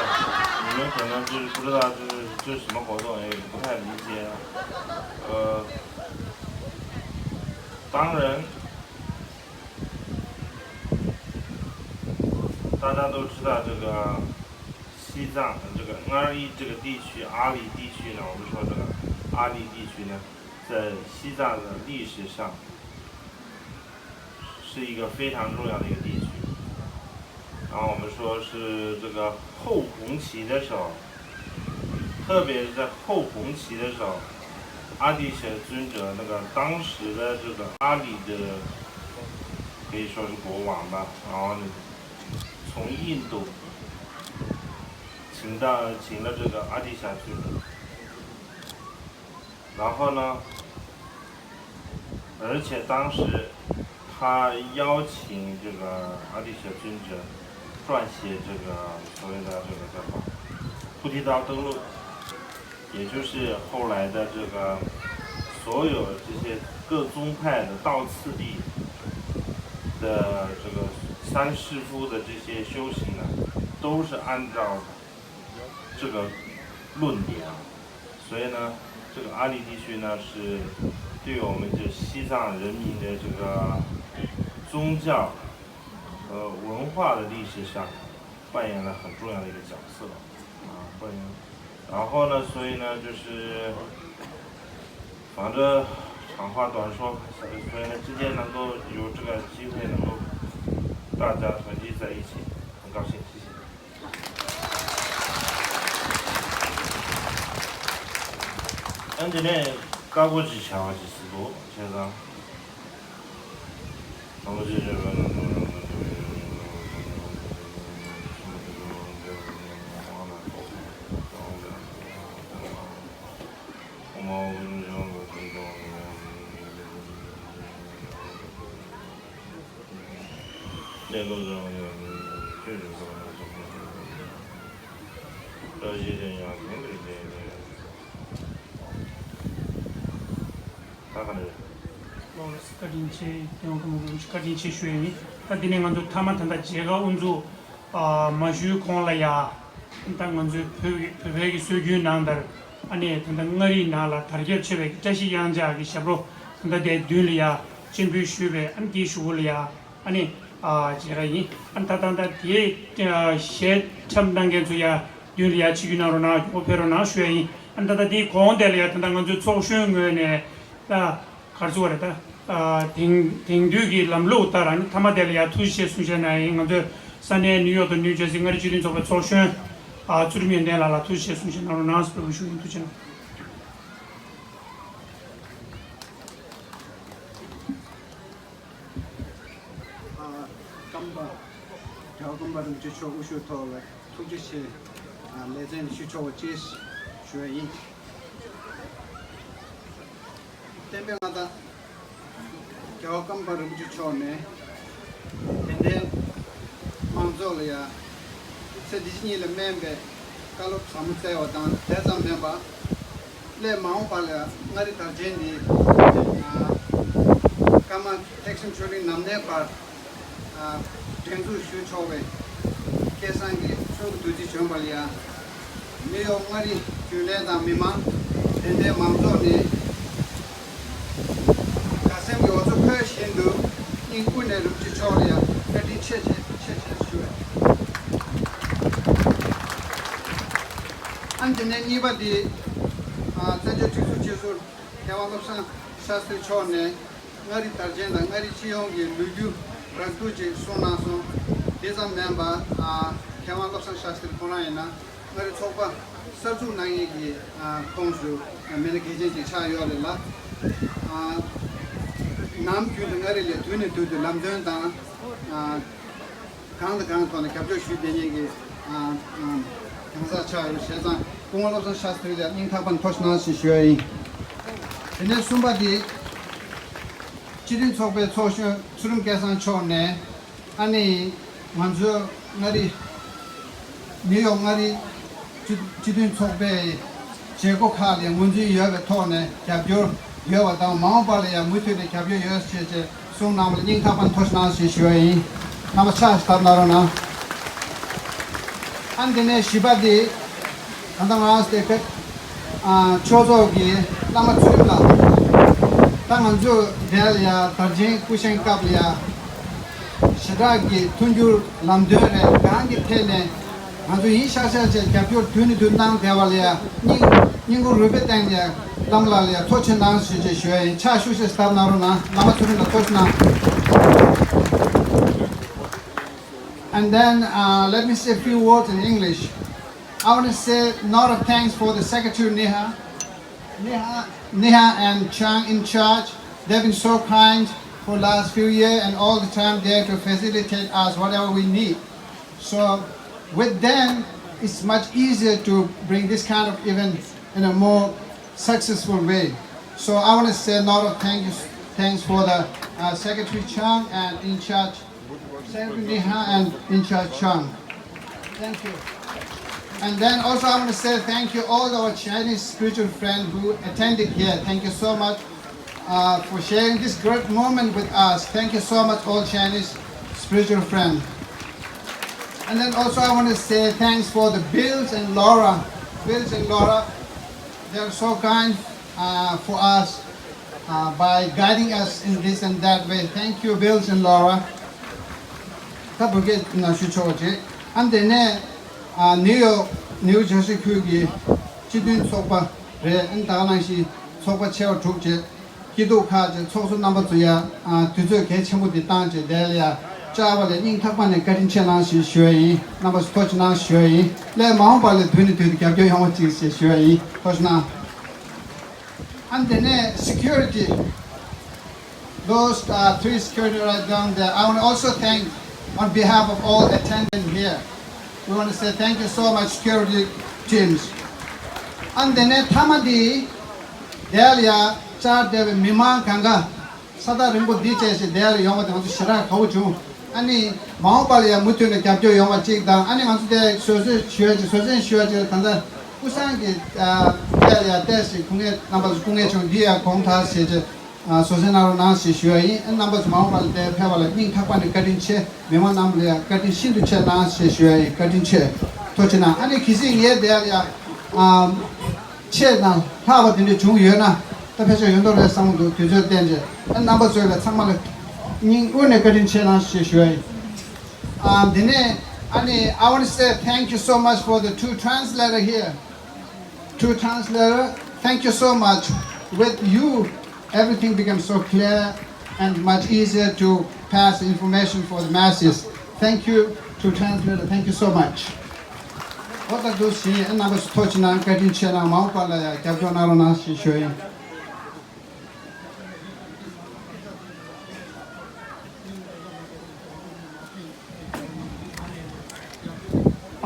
你们可能就是不知道这是这是什么活动，也不太理解。呃，当然，大家都知道这个西藏这个阿里这个地区，阿里地区呢，我们说这个阿里地区呢，在西藏的历史上是一个非常重要的一个地区。然后我们说是这个后红旗的时候，特别是在后红旗的时候，阿底峡尊者那个当时的这个阿里的可以说是国王吧，然后呢，从印度请到请了这个阿底峡尊者。然后呢，而且当时他邀请这个阿底峡尊者撰写这个所谓的这个叫什么菩提道灯论，也就是后来的这个所有这些各宗派的到次第的这个三世夫的这些修行呢，都是按照这个论点啊。所以呢，这个阿里地区呢，是对我们这西藏人民的这个宗教和文化的历史上扮演了很重要的一个角色啊，扮演。然后呢，所以呢，就是反正长话短说，所以呢，今天能够有这个机会，能够大家团聚在一起，很高兴，谢谢。 ཨ་འདི་ནས་བཀའ་བསྒོ་ཅིག་བྱ་བ་ཅིག་ཟེར་འདུག་བྱས་ཙང་། བཀའ་དྲིན་ཆེ། དེ་ཡང་སྐུ་ངོ་བཀའ་དྲིན་ཆེ་ཞུ་ཡ་ཡིན། ད་འདི་ནས་ང་ཚོ་མཐའ་མ་ད་ལྟ་མཇལ་ཁ་དབུ་འཛུགས་མ་ཞུས་གོང་ལ་ཡ། ད་ང་ཚོའི་བོད་བོད་པའི་གི་སྲོལ་རྒྱུན་ནང་ལྟར་ཨ་ནི་ད་ལྟ་མངའ་རིས་ནང་ལ་དར་ཁྱབ་ཆེ་བའི་གི་བཀྲ་ཤིས་གཡང་ཆགས་ཀྱི་ཞབས་བྲོ་ད་ལྟ་དེ་མདུན་ལ་ཡ་སྤྱན་འབུལ་ཞུས་པའི་ཨ་ནི་དེའི་གཞུག་གུ་ལ་ཡ་ཨ་ནི་མཇལ་ཁ་ཡིན། ཨ་ནི་ད་ད་ད་དེ་གཞས་འཁྲབ་གནང་མཁན་ཚོ་ཡ་མདུན་ལ་ཡ་ཆིབས་བསྒྱུར་གནང་རོགས་གནང་། མགྱོགས་པོ་ཕེབས་རོགས་གནང་ཞུ་ཡ་ཡིན། ཨ་ནི་ད་ད་དེའི་གོང་དེ་ལ་ཡ་ད་ད་ང་ཚོའི་ཚོགས་གཞོན་ངོས་ནས་ད། ག་རེ་ཟེར་བ་རེད་ད། ཨ་དེང་དེང་དུས་ཀྱི་ལམ་ལུགས་ལྟར་ཨ་ནི་མཐའ་མ་དེ་ལ་ཡང་ཐུགས་རྗེ་ཆེ་གསུང་བཤད་གནང་ཡིན། ང་ཚོའི་ས་གནས་ནིའུ་ཡོག་དང་ནིའུ་ཇར་སི་མངའ་རིས་སྤྱི་མཐུན་ཚོགས་པའི་ཚོགས་གཞོན་ཨ་ཚུལ་ཁྲིམས་ཡོན་ཏན་ལགས་ལ་ཐུགས་རྗེ་ཆེ་གསུང་བཤད་གནང་རོགས་གནང་ཟེར་བའི་ཞུ་ཡིན། ཐུགས་རྗེ་གནང་། ཨ་ཀམ་པ་རྒྱལ་བ་ཀམ་པ་རིན་པོ་ཆེ་མཆོག་དབུ་བཞུགས་ཐོག་ལ་ཐུགས་རྗེ་ཆེ། ཨ་ལེ་ཚན་ཞུ་ཆོག་པ་བཅས་ཞུ་བ་ཡིན། བསྟན་པའི་མངའ་བདག་རྒྱལ་བ་ཀམ་པ་རིན་པོ་ཆེ་མཆོག་ནས་དད་ལྡན་མང་ཚོགས་ལ་ཡང་ཚེ་འདི་ཕྱི་གཉིས་ལ་སྨན་པའི་བཀའ་སློབ་ཟབ་མོ་སྩལ་བ་དང་། དེ་ཙམ་མིན་པར་སླད་མ་འོངས་པ་ལ་མངའ་རིས་དར་ཆེན་འདི་ཀརྨ་ཐེག་ཆེན་ཆོས་གླིང་ནམ་གནས་བར་སྒྲེང་འཛུགས་ཞུ་ཆོག་པའི་སྐལ་བཟང་གི་ཚོགས་ཀྱི་བདུད་རྩི་བྱོན་པ་ལ་ཡང་ནིའུ་ཡོག་མངའ་རིས་རྒྱུན་ལས་དང་མི་མང་དད་ལྡན་མང་ཚོགས་ནས་ སྐུ་ནས་རིན་པོ་ཆེ་མཆོག་ལ་ཡང་བཀའ་དྲིན་ཆེ་ཆེ་ཆེ་ཆེ་ཞུ་བ། ཨ་ནི་དེ་ནས་གཉིས་པ་འདི། ཨ། བཙན་བྱོལ་སྒྲིག་འཛུགས་སྤྱི་ཟུར་མཁས་དབང་བློ་བཟང་ཤཱསྟྲི་མཆོག་ནས་མངའ་རིས་དར་ཆེན་དང་མངའ་རིས་སྤྱི་ཡོངས་ཀྱི་ལོ་རྒྱུས་རགས་བསྡུས་ཅིག་གསུངས་གནང་སོང་། དེ་ཙམ་མིན་པར། ཨ། མཁས་དབང་བློ་བཟང་ཤཱསྟྲི་ཁོང་རང་ཡིན་ན། མངའ་རིས་ཚོགས་པ་གསར་འཛུགས་གནང་མཁན་གྱི། ཨ། ཁོངས་སུ་མི་སྣ་གལ་ཆེན་ཅིག་ཆགས་ཡོད་རེད་ལ། ཨ། ནམ་རྒྱུན་དུ་མངའ་རིས་ལ་དུས་ནས་དུས་སུ་ལམ་སྟོན་དང་། ཨ། གང་དང་གང་ཐོག་ནས་རྒྱབ་སྐྱོར་ཞུས་བསྡད་མཁན་གྱི། ཨ། ཨ། གང་ཟག་ཆགས་ཡོད་བྱས་ཙང་སྐུ་ངོ་བློ་བཟང་ཤཱསྟྲི་ལ་སྙིང་ཐག་པ་ནས་ཐུགས་རྗེ་གནང་ཞེས་ཞུ་བ་ཡིན། དེ་ནས་གསུམ་པ་དེ། སྤྱི་མཐུན་ཚོགས་པའི་ཚོགས་གཞོན་ཚུལ་ཁྲིམས་སྐལ་བཟང་མཆོག་ནས། ཨ་ནི་ང་ཚོ་མངའ་རིས་ནིའུ་ཡོག་མངའ་རིས་སྤྱི་སྤྱི་མཐུན་ཚོགས་པའི་བྱེད་སྒོ་ཁག་ལ་ངོས་འཛིན་ཡོད་པའི་ཐོག་ནས་རྒྱབ་སྐྱོར་ཡོད་པ་དང་། མ་འོངས་པ་ལ་ཡང་མུ་མཐུད་ནས་རྒྱབ་སྐྱོར་ཡོད་ཅེས་ཅེས་གསུངས་གནང་བ་ལ་སྙིང་ཐག་པ་ནས་ཐུགས་རྗེ་གནང་ཞེས་ཞུ་བ་ཡིན། རྣམ་པ་ཕྱག་ཞིག་བརྡབ་གནང་རོགས་གནང་། ཨ་ནི་དེ་ནས་བཞི་པ་དེ། ད་ལྟ་ང་རང་ཚོ་དེ་ག་ཨ། ཆོས་ཚོགས་ཀྱི་བླ་མ་ཚུལ་ཁྲིམས་ལགས། ད་ང་ཚོ་འདིར་ཡ་དར་ཆེན་སྐུ་བཞེངས་སྐབས་ལ་ཡ། ཞེ་དྲག་གི་མཐུན་འགྱུར་ལམ་སྟོན་རེ་གང་གི་ཐད་ནས་ང་ཚོ་ཡིན་ཤག་ཤག་བྱས་རྒྱབ་སྐྱོར་དུས་ནས་དུས་གནང་བསྡད་པ་ལ་ཡ། སྙིང་སྙིང་ཁུང་རུས་པའི་གཏིང་ནས་བླ་མ་ལགས་ལ་ཡ་ཐུགས་རྗེ་གནང་ཞུ་ཅེས་ཞུ་ཡ་ཡིན། ཕྱག་ཤུགས་ཆེ་བརྡབ་གནང་རོགས་གནང་། བླ་མ་ཚུལ་ཁྲིམས་ལགས་ཐུགས་རྗེ་གནང་། And then, uh, let me say a few words in English. I want to say a lot of thanks for the Secretary Neha, Neha, Neha and Chang in charge. They've been so kind for the last few years and all the time there to facilitate us whatever we need. So with them, it's much easier to bring this kind of event in a more successful way. So I want to say a lot of thank you, thanks for the, uh, Secretary Chang and in charge Secretary Neha and in charge Chang. Thank you. And then also I want to say thank you all our Chinese spiritual friends who attended here. Thank you so much, uh, for sharing this great moment with us. Thank you so much, all Chinese spiritual friends. And then also I want to say thanks for the Bills and Laura. Bills and Laura, they are so kind, uh, for us, uh, by guiding us in this and that way. Thank you, Bills and Laura. ད་བོད་སྐད་ནང་ཞུ་ཆོག་པ་བྱེད། ཨ་ནི་དེ་ནས། ཨ། ནིའུ་ཡོག་ནིའུ་ཇར་སི་ཁུལ་གྱི་སྤྱི་མཐུན་ཚོགས་པ་རེད། ཨ་ནི་ད་ག་ནང་བཞིན་ཚོགས་པ་ཆེ་བ་དྲུག་བྱས། སྐྱིད་སྡུག་ཁག་བྱས། ཚོགས་གཙོ་རྣམ་པ་ཚོ་ཡ། ཨ། དུས་ཚོད་གལ་ཆེན་པོ་འདི་བཏང་བྱས་དེ་ལ་ཡ་བཅར་བ་ལ་སྙིང་ཐག་པ་ནས་བཀའ་དྲིན་ཆེ་གནང་ཞེས་ཞུ་བ་ཡིན། རྣམ་པ་ཚོ་ཐུགས་རྗེ་གནང་ཞུ་བ་ཡིན། སླད་མ་འོངས་པ་ལ་དུས་ནས་དུས་སུ་རྒྱབ་སྐྱོར་ཡོང་བ་ཅིག་ཞེས་ཞུ་བ་ཡིན། ཐུགས་རྗེ་གནང་། ཨ་ནི་དེ་ནས་security, those, uh, three security right down there, I want to also thank on behalf of all attendants here. We want to say thank you so much, security teams. ཨ་ནི་དེ་ནས་མཐའ་མ་དེ་དེ་ལ་ཡ་བཅར་བསྡད་པའི་མི་མང་གང་ག་ས་ཐག་རིང་པོ་འདི་བཅད་བྱས་དེ་ལ་ཡོང་བ་དེ་ང་ཚོ་ཞེ་དྲག་དགའ་བོ་བྱུང་། ཨ་ནི་མ་འོངས་པ་ལ་ཡང་མུ་མཐུད་ནས་རྒྱབ་སྐྱོར་ཡོང་བ་གཅིག་དང་། ཨ་ནི་ང་ཚོ་དེ་བཟོད་བསྲན་ཞུ་ཡ་ཅིག་བཟོད་བསྲན་ཞུ་ཡ་ཅིག་ད་ལྟ་སྐུ་སངས་ཀྱི། ཨ། ཐད་ལ་ཡ་བལྟས་ཤིག་སྐུ་ངལ་རྣམ་པ་ཚོ་སྐུ་ངལ་བྱུང་འདི་ཡ་དགོངས་དག་ཞེས་ཅིག་ཨ། བཟོད་བསྲན་གནང་རོགས་གནང་ཞེས་ཞུ་ཡ་ཡིན། ཨ། རྣམ་པ་ཚོ་མ་འོངས་པ་ལ་དེ་ཕེབས་པ་ལ་སྙིང་ཐག་པ་ནས་བཀའ་དྲིན་ཆེ། མི་མང་རྣམས་ལ་ཡ་བཀའ་དྲིན་ཤིན་ཏུ་ཆེ་གནང་ཞེས་ཞུ་ཡ་ཡིན། བཀའ་དྲིན་ཆེ། ཐུགས་རྗེ་གནང་། ཨ་ནི་གལ་སྲིད་ངས་དེ་ལ་ཡ། ཨ། ཆེས་དང་ལྷག་པ་དེ་འདྲ་བྱུང་ཡོད་ན་ད་ཕལ་ཆེར་ཡོད་མདོག་རེད་བསམ་གྱི་འདུག་དུས་ཚོད་བསྟན་བྱས། ཨ། རྣམ་པ་ཚོ་ལ་ཚང་མ་ལ་སྙིང་དབུས་ནས་བཀའ་དྲིན་ཆེ་གནང་ཞེས་ཞུ་ཡ་ཡིན། ཨ། འདི་ནས་ཨ་ནི། I want to say thank you so much for the two translator here. Two translator, thank you so much. With you, everything becomes so clear and much easier to pass information for the masses. Thank you to translator. Thank you so much. འོ་ད་འདུག་སེ་བྱས། རྣམ་པ་ཚོ་ཐུགས་རྗེ་གནང་། བཀའ་དྲིན་ཆེ་གནང་། མ་འོངས་པ་ལ་ཡང་རྒྱབ་སྐྱོར་གནང་རོགས་གནང་ཞེས་ཞུ་ཡ་ཡིན།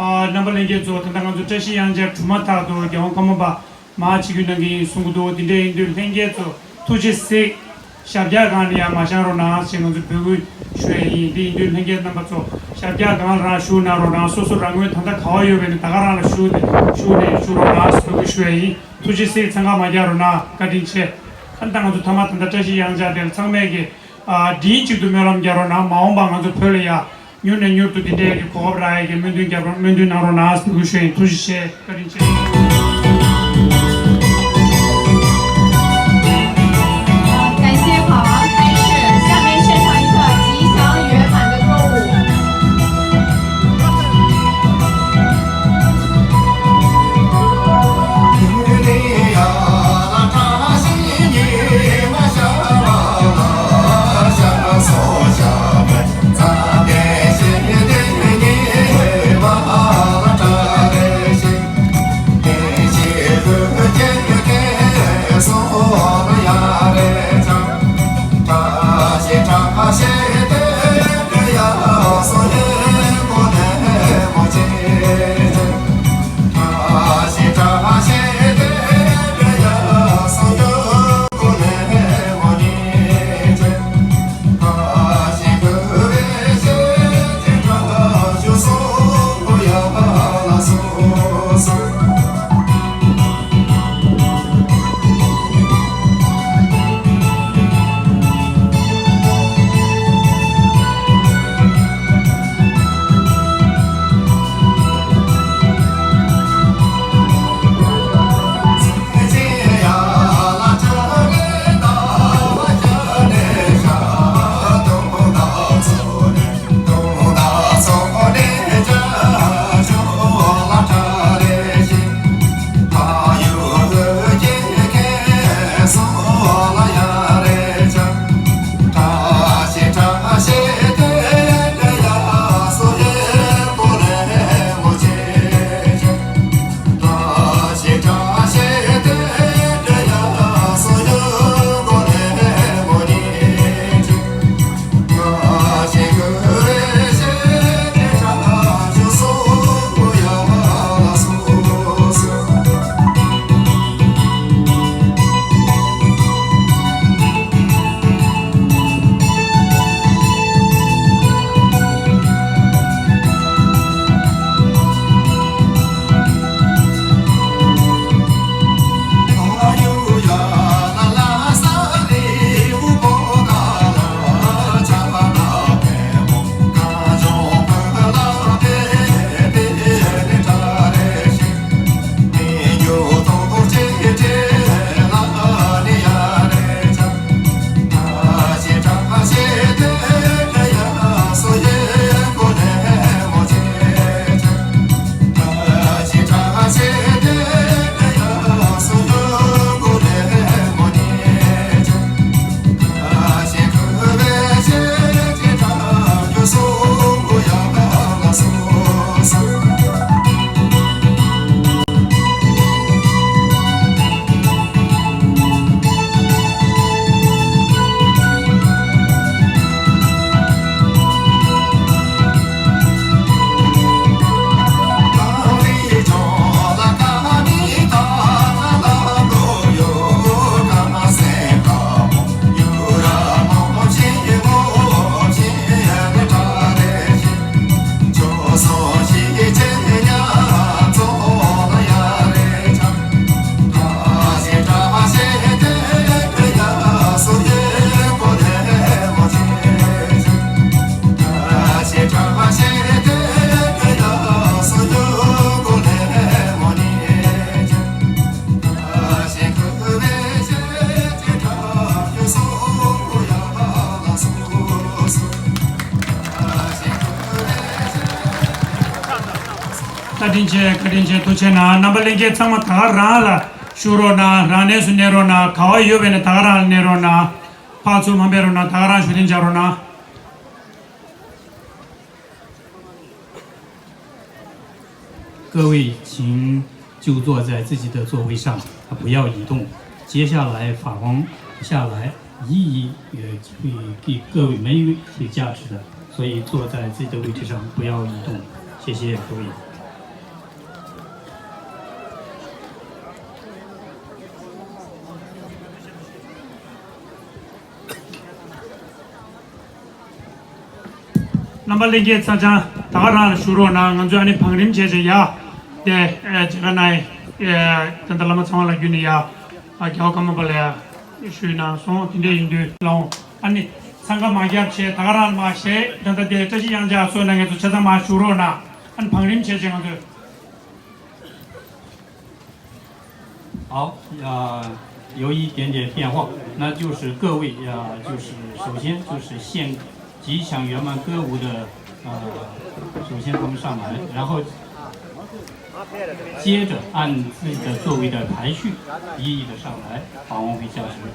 ཨ། རྣམ་པ་ལྷན་རྒྱས་ཚོ། ད་ལྟ་ང་ཚོ་བཀྲ་ཤིས་གཡང་ཆར་གྲུབ་མ་ཐག་ཏུ་རྒྱལ་དབང་ཀརྨ་པ་མར་ཆིབས་བསྒྱུར་གནང་གི་ཡིན་གསུང་གི་འདུག་དེ་འདྲ་ཡིན་དུས་ལྷན་རྒྱས་ཚོ་ཐུགས་རྗེ་གཟིགས། ཞབས་བཀྱག་སྒང་ལ་ཡང་མ་བཞེངས་རོགས་གནང་ཞེས་ང་ཚོ་འབོད་སྐུལ་ཞུ་ཡ་ཡིན། དེ་ཡིན་དུས་ལྷན་རྒྱས་རྣམ་པ་ཚོ་ཞབས་བཀྱག་སྒང་ལ་རང་བཞུགས་གནང་རོགས་གནང་། སོ་སོ་རང་ངོས་ད་ལྟ་ག་པར་ཡོད་པ་ཡིན་ན་ད་ག་རང་ལ་བཞུགས་ཏེ་བཞུགས་ནས་བཞུགས་རོགས་གནང་ཞེས་འབོད་སྐུལ་ཞུ་ཡ་ཡིན། ཐུགས་རྗེ་གཟིགས། འཚང་ཁ་མ་རྒྱག་རོགས་གནང་། བཀའ་དྲིན་ཆེ། ཨ་ནི་ད་ང་ཚོ་ཐ་མ་ད་ལྟ་བཀྲ་ཤིས་གཡང་ཆར་དེ་ལ་ཚང་མས་ཀྱི། ཨ། མགྲིན་གཅིག་ཏུ་སྨོན་ལམ་རྒྱག་རོགས་གནང་། མ་འོངས་པ་ང་ཚོ་བོད་ལ་ཡ་མྱུར་ནས་མྱུར་དུ་དེ་འདྲའི་གི་གོ་སྐབས་རག་ཡ་གི་སྨོན་འདུན་རྒྱབ་རོགས། སྨོན་འདུན་གནང་རོགས་གནང་ཞེས་འབོད་སྐུལ་ཞུ་ཡ་ཡིན། ཐུགས་རྗེ་ཆེ། བཀའ་དྲིན་ཆེ། 感谢跑王开始，下面现场一段。བཀའ་དྲིན་ཆེ། བཀའ་དྲིན་ཆེ། ཐུགས་རྗེ་གནང་། རྣམ་པ་ལྷན་རྒྱས་ཚང་མ་ད་ག་རང་ལ་བཞུགས་རོགས་གནང་། རང་གནས་སུ་གནས་རོགས་གནང་། ག་བ་ཡོད་པ་ཡིན་ན་ད་ག་རང་ལ་གནས་རོགས་གནང་། ཕར་ཚུར་མ་འབད་རོགས་གནང་། ད་ག་རང་བཞུགས་གདན་འཇགས་རོགས་གནང་། 各位请就坐在自己的座位上，不要移动。接下来法王下来，一一呃会给各位每一位是价值的，所以坐在自己的位置上，不要移动。谢谢各位。 རྣམ་པ་ལྷན་རྒྱས་ཚང་མ་ད་ག་རང་ལ་བཞུགས་རོགས་གནང་། ང་ཚོས་ཨ་ནི་བང་རིམ་བྱས་བྱས་ཡ། དེ་ཨེ་མཇལ་ཁ་གནང་ཡ། ཨེ་ད་ལྟ་བླ་མ་ཚེ་དབང་ལགས་བརྒྱུད་ནས་ཡ། ཨ་རྒྱལ་བ་ཀརྨ་པ་ལ་ཡ་ཞུས་གནང་སོང་། དེ་འདྲ་ཡིན་དུས་ལའོ། ཨ་ནི་འཚང་ཁ་མ་རྒྱབ་བྱས། ད་ག་རང་ལ་མར་གཞས་ད་ལྟ་དེ་བཀྲ་ཤིས་གཡང་ཆགས་སོགས་གནང་མཁན་ཚོ་ཆ་ཚང་མར་བཞུགས་རོགས་གནང་། ཨ་ནི་བང་རིམ་བྱས་བྱས་ང་ཚོས། 好，呃，有一点点变化，那就是各位，呃，就是首先就是献吉祥圆满歌舞的，呃，首先他们上来，然后接着按自己的座位的排序，一一的上来，好，我们会叫什么？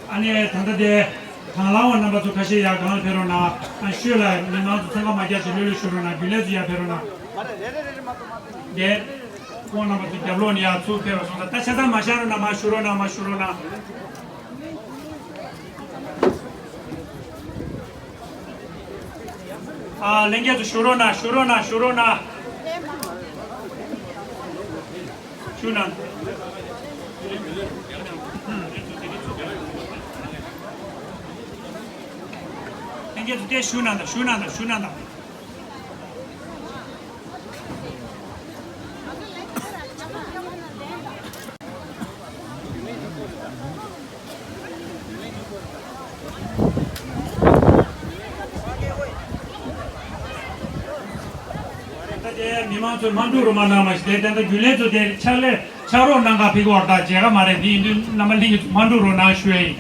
ཨ་ནི་ད་ལྟ་དེ་དང་བླངས་པ་རྣམ་པ་ཚོ་ཁ་ཤས་ཡར་སྒང་ལ་ཕེབས་རོགས་གནང་། ཨ་ཤུལ་ལ་མི་མང་ཚོ་འཚང་ཁ་མ་རྒྱག་བྱས་ལྷོད་ལྷོད་བཞུགས་རོགས་གནང་། རྒྱུན་ལས་ཚོ་ཡར་ཕེབས་རོགས་གནང་། དེ་ཁོང་རྣམ་པ་ཚོ་རྒྱབ་ལོགས་ནས་ཡར་ཚུར་ཕེབས་པ་སོང་ཙང་ད་ཆ་ཚང་མ་བཞུགས་རོགས་གནང་། མར་བཞུགས་རོགས་གནང་། མར་བཞུགས་རོགས་གནང་། ཨ་ལྷན་རྒྱས་ཚོ་བཞུགས་རོགས་གནང་། བཞུགས་རོགས་གནང་། བཞུགས་རོགས་གནང་། བཞུགས་གནང་། ལྷན་རྒྱས་ཚོ་དེ་བཞུགས་གནང་དང་། བཞུགས་གནང་དང་། བཞུགས་གནང་དང་། ད་ལྟ་དེ་མི་མང་ཚོས་མ་འགྲོ་རོགས་གནང་། མ་གཞི་དེ་ད་ལྟ་རྒྱུན་ལས་ཚོ་དེ་ཕྱག་ལས་ཕྱག་རོགས་གནང་ག་ཕེབས་ཀྱི་ཡོད་རེད། ད་མཇལ་ཁ་མ་རེད། དེ་ཡིན་དུས་རྣམ་པ་ལྷན་རྒྱས་ཚོ་མ་འགྲོ་རོགས་གནང་ཞུ་ཡ་ཡིན།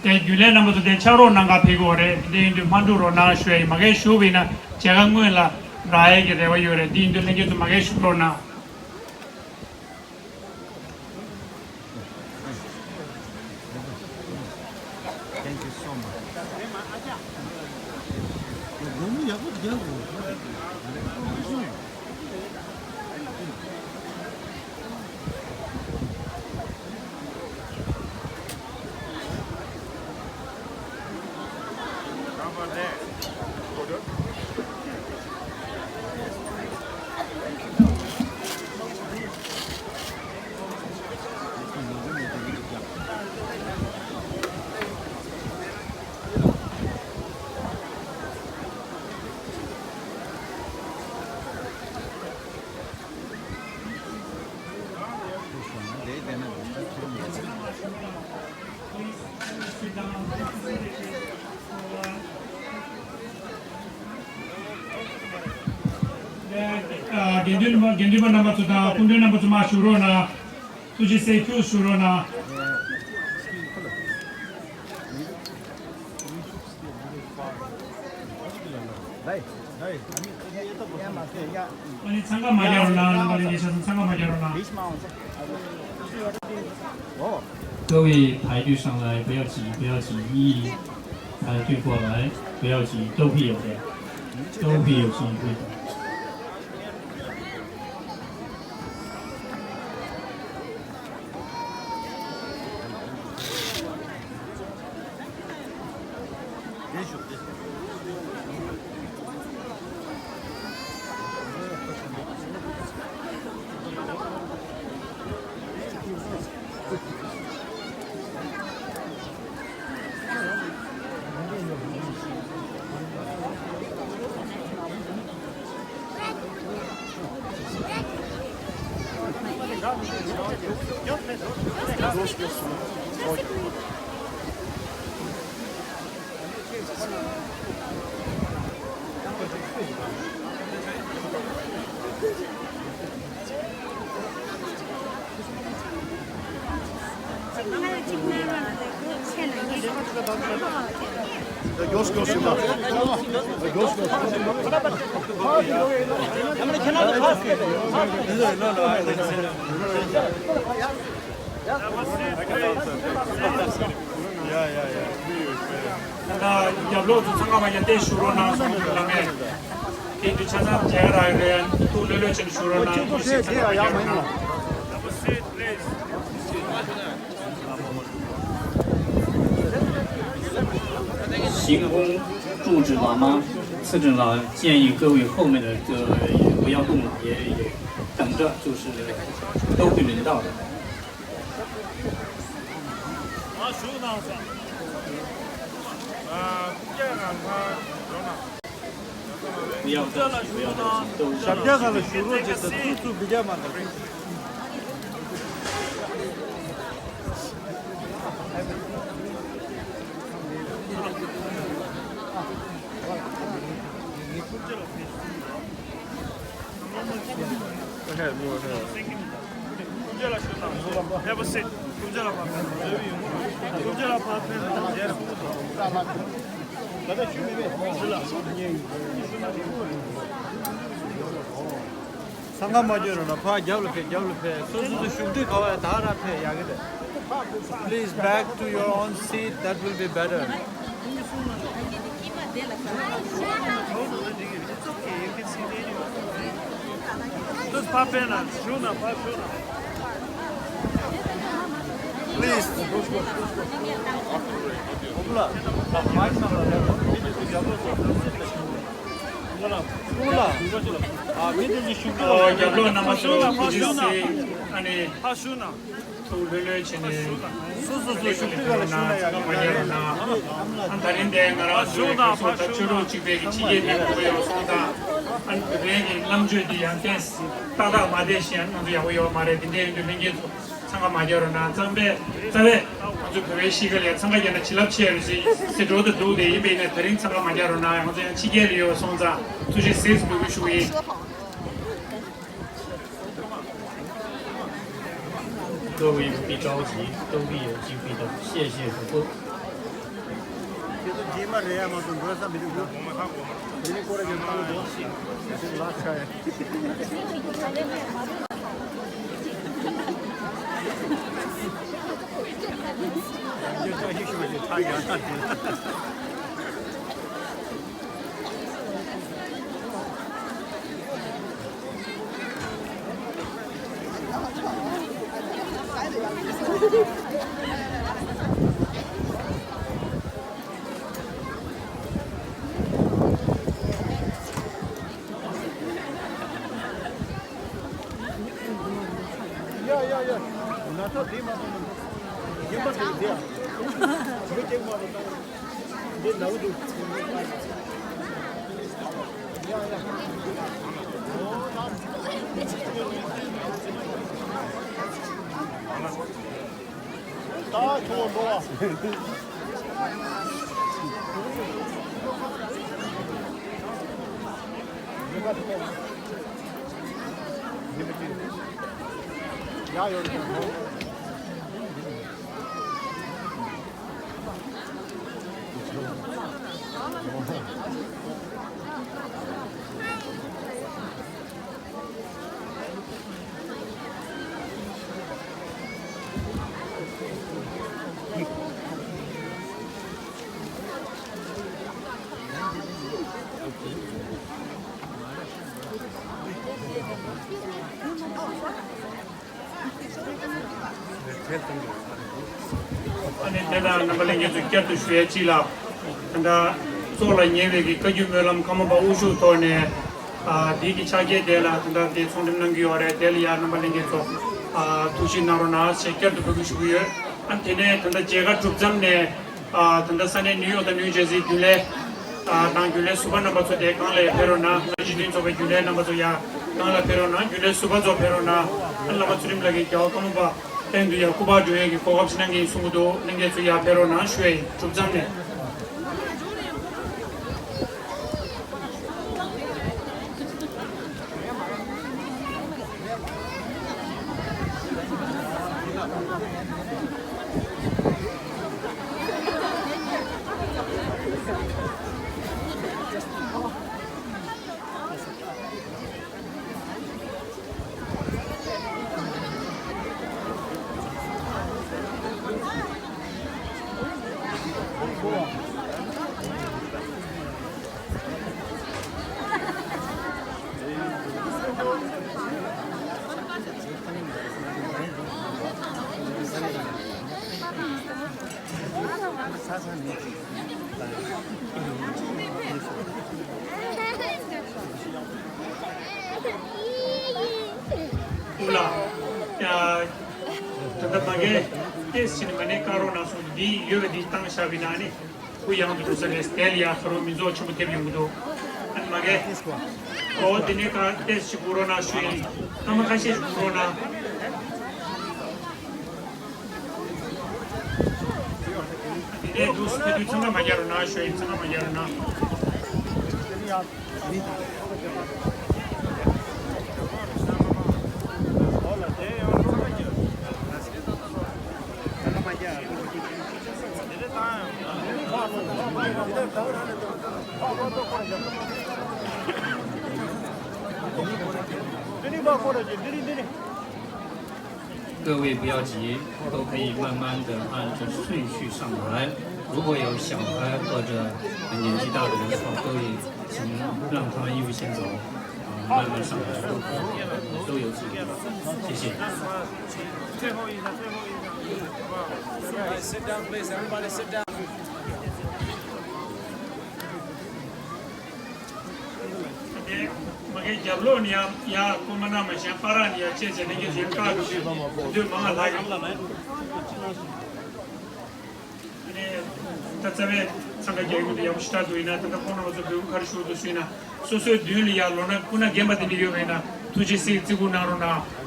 དེ་རྒྱུན་ལས་རྣམ་པ་ཚོ་དེ་ཕྱག་རོགས་གནང་ག་ཕེབས་ཀྱི་ཡོད་རེད། དེ་ཡིན་དུས་མ་འགྲོ་རོགས་གནང་ཞུ་ཡ་ཡིན། མ་གཞི་བཞུགས་པ་ཡིན་ན་མཇལ་ཁ་སྔོན་ལ་རག་ཡ་གི་རེ་བ་ཡོད་རེད། དེ་ཡིན་དུས་ལྷན་རྒྱས་ཚོ་མ་གཞི་བཞུགས་རོགས་གནང་། Thank you so much. དགེ་འདུན་དགེ་འདུན་པ་རྣམ་པ་ཚོ་དང་སྐུ་མགྲོན་རྣམ་པ་ཚོ་མར་བཞུགས་རོགས་གནང་། ཐུགས་རྗེ་ཆེ། ཁྱོད་བཞུགས་རོགས་གནང་། ཨ་ནི་འཚང་ཁ་མ་རྒྱག་རོགས་གནང་། རྣམ་པ་ལྷན་རྒྱས་ཆ་ཚང་འཚང་ཁ་མ་རྒྱག་རོགས་གནང་། 各位排队上来，不要挤，不要挤，一一排队过来，不要挤，都会有的，都会有机会的。ཡ་ཡ་ཡ། ད་རྒྱབ་ལོགས་སུ་ཚང་མ་ཡར་བལྟས་བཞུགས་རོགས་གནང་གསུངས་འདུག་བླ་མས། དེ་དུས་ཆ་ཚང་མཇལ་རག་རེད། ཐུགས་ལྷོད་ལྷོད་བྱས་ནས་བཞུགས་རོགས་གནང་། ཐུགས་རྗེ་ཆེ། ཡ་ཡ་མ་ཡིན་ན།行宫住持喇嘛慈珍老建议各位后面的这个不要动，也也等着，就是都会轮到的。 不要着急，不要着急，都是 ཞབས་བཀྱག་སྒང་ལ་བཞུགས་རོགས་བྱེད་དང་། ཚུར་ཚུར་འབུད་རྒྱག་མ་གནང་། ཚང་མ་མ་འགྱོ་རོགས་གནང་། ཕར་རྒྱབ་ལ་ཕེབས། རྒྱབ་ལ་ཕེབས། སོ་སོ་སོ་བཞུགས་ཁྲི་ག་བ་ད་ར་ཕེབས་ཡག་གི་རེད། Please back to your own seat, that will be better. Just pop in and shoot up, pop shoot up. Please. རྒྱབ་ལོགས་རྣམ་པ་ཚོ་ཐུགས་རྗེ་གཟིགས། ཨ་ནི། ཕར་ཞུ་ན། ཐུགས་ལྷོད་ལྷོད་བྱས་ནས། སོ་སོ་སོ་བཞུགས་ཁྲི་ག་ལ་བཞུགས་ན་ཡག་གི་རེད། ཨ་ད་རིང་འདིར་ང་རང་ཚོའི་ཕར་ཕྱོགས་ད་ཆོས་ལུགས་གཅིག་པའི་གི་ཕྱི་རྒྱལ་ནས་ཕེབས་ཡོད་སོང་ཙང་། ཨ་བོད་པའི་གི་རྣམ་དཔྱོད་འདི་ཡར་རྒྱས་ཏག་ཏག་མ་བསྡད་ཤེས་ན་ང་ཚོ་ཡག་པོ་ཡོད་མ་རེད། དེ་འདྲ་ཡིན་དུས་ལྷན་རྒྱས་ཚོ་འཚང་ཁ་མ་རྒྱག་རོགས་གནང་། གཙང་པས་རྩ་བས་ང་ཚོ་བོད་པའི་གཤིས་ཀ་ལ་འཚང་ཁ་རྒྱག་ན་བྱིན་རླབས་ཆེ་རེད་ཟེར་ཟེར་འགྲོ་དང་འདུག་དེ་ཡིན་པས་ན། ད་རིང་འཚང་ཁ་མ་རྒྱག་རོགས་གནང་། ང་ཚོ་ཡང་ཕྱི་རྒྱལ་ལ་ཡོད་སོང་ཙང་ཐུགས་རྗེ་གཟིགས་འབོད་སྐུལ་ཞུ་གི་ཡིན། 各位不必着急，都必有机会的，谢谢主播。ཡ་ཡ་ཡ། ན་ཚ་དེ་མ་གཏོང་ན། རྒན་པ་དེ་དེ་ཡ། མི་སྐྱེ་མ་གཏོང་། འདི་ནང་དུ། ཡ་ཡ། ད་ཁྱོད་འགྲོ་བ། ཡ་ཡོད་རེད། ཨ་ནི་དེ་དང་རྣམ་པ་ལྷན་རྒྱས་ཚོ་བསྐྱར་དུ་ཞུ་ཡས་གཅིག་ལ། ད་ལྟ་ཚོགས་ལ་ཉེ་བའི་གི་བཀའ་བརྒྱུད་སྨོན་ལམ་ཁ་མོ་པ་དབུ་བཞུགས་ཐོག་ནས། ཨ་འདི་གི་ཕྱག་འཁྱེར་དེ་ལ་ད་ལྟ་དེ་ཚོང་འགྲེམས་གནང་གི་ཡོད་རེད། དེ་ལ་ཡ་རྣམ་པ་ལྷན་རྒྱས་ཚོ་ཨ་ཐུགས་ཞིབ་གནང་རོགས་གནང་ཞེས་བསྐྱར་དུ་འབོད་སྐུལ་ཞུ་གི་ཡོད། ཨ་དེ་ནས་ད་ལྟ་མཇལ་ཁ་གྲུབ་མཚམས་ནས། ཨ་ད་ལྟ་ས་གནས་ནིའུ་ཡོག་དང་ནིའུ་ཇར་སིའི་རྒྱུན་ལས་ཨ་དང་རྒྱུན་ལས་ཟུར་པ་རྣམ་པ་ཚོ་དེ་སྒང་ལ་ཡ་ཕེབས་རོགས་གནང་། སྤྱི་མཐུན་ཚོགས་པའི་རྒྱུན་ལས་རྣམ་པ་ཚོ་ཡ་ ནང་ལ་ཕེབས་རོགས་གནང་། རྒྱུན་ལས་ཟུར་པ་ཚོ་ཕེབས་རོགས་གནང་། ཨ་ནི་བླ་མ་ཚུལ་ཁྲིམས་ལགས་ཀྱིས་རྒྱལ་བ་ཀརྨ་པ་གླིང་དུ་ཡར་སྐུ་པར་འགྲོ་ཡས་ཀྱི་གོ་སྐབས་ཅིག་གནང་གི་ཡིན་གསུང་གི་འདུག་གླིང་གེ་ཚོ་ཡར་ཕེབས་རོགས་གནང་ཞུ་ཡས་ཡིན། གྲུབ་མཚམས་ནས། ཨུ་ལ། ཡ། ད་ལྟ་མ་གི་ཏེས་ཕྱིན་མ་ནས་བཀག་རོགས་གནང་སོང་། འདི་ཡོད་པ་འདི་བཏང་བཞག་པའི་ནང་ནས་ཁོ་ཡང་དུ་འགྲོ་ས་རེད། དེ་ལ་ཡ་ཁ་རོག་མི་ཚོགས་ཆེན་པོ་ཐེབས་ཡོང་གི་འདུག་ཨ་ནི་མ་གི། ཨོ་དེ་ནས་ཀ་ཏེས་ཞིག་སྒུག་རོགས་གནང་ཞུ་ཡིན། སྐར་མ་ཁ་ཤས་ཤིག་སྒུག་རོགས་གནང་། དེ་ནས་འདུག་སེ་དུས་འཚང་ཁ་མ་རྒྱག་རོགས་གནང་ཞུ་ཡིན། འཚང་ཁ་མ་རྒྱག་རོགས་གནང་།各位不要急，都可以慢慢的按着顺序上来。如果有小孩或者年纪大的人的话，各位请让他们优先走，啊，慢慢上来，都可以，都有请。谢谢。最后一个，最后一个，好不好？Everybody sit down, please. Everybody sit down. དེ་མ་གི་རྒྱབ་ལོགས་ནས་ཡང་ཡང་ཀོ་མ་ན་མ་གཞན་པ་ར་ནས་ཡང་བཅད་བྱས་ནས་ཀྱི་གཞན་བཀག་གི་དུས་མང་ལ་ཡོང་ལ་མེད། ཨ་ནི་ད་རྩ་བའི་འཚང་ཁ་རྒྱག་ཡོང་དུས་ཡག་པོ་ཞེ་དྲག་འདུག་ཡིན་ན་ད་ལྟ་ཁོང་རྣམ་པ་ཚོ་འབོད་སྐུལ་ག་རེ་ཞུ་འདུག་ཞུས་ན། སོ་སོའི་མདུན་ལ་ཡར་ལོག་ན་སྐུ་ན་རྒན་པ་དེ་འདྲ་ཡོད་པ་ཡིན་ན་ཐུགས་རྗེ་གཟིགས་བརྩི་བཀུར་གནང་རོགས་གནང་།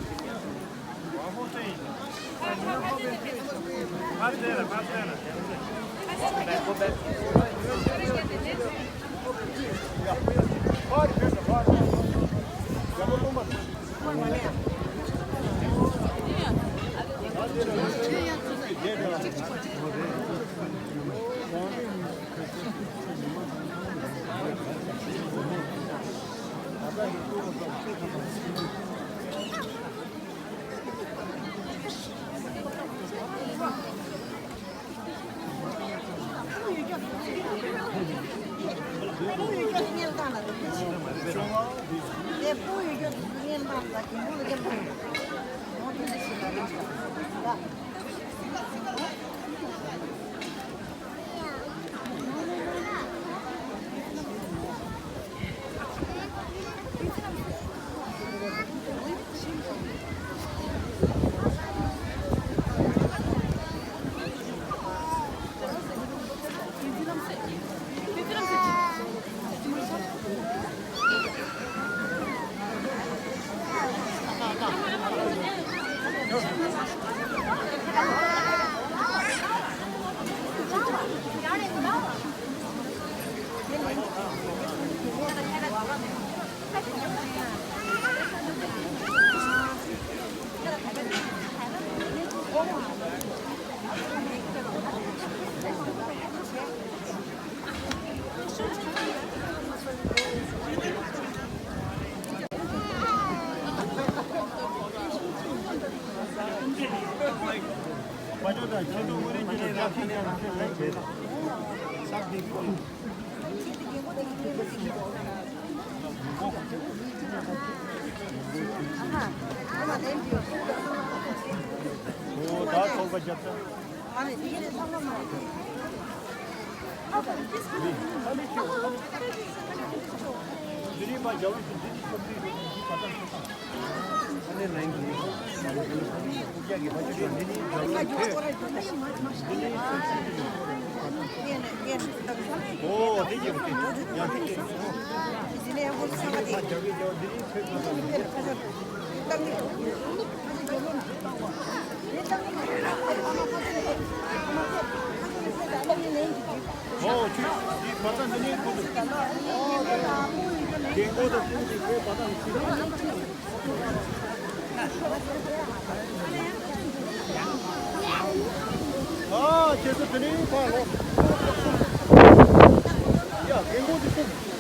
ཨོ་དེ་ཀྱི་རེད་དེ། ཡང་དེ་ཀྱི་རེད། ཨོ་ཁྱོད་འདི་བར་ཐག་འདི་ནས་ཁོ་ཚོ་རྒན་གོག་དང་ཁོང་གི་བར་ཐག་ནས་ཕྱིན། ཨ་ཁྱེད་ཚོ་དེ་ནས་ཕར་ལོག་ཡ་རྒན་གོག་དེ་ཁོང་།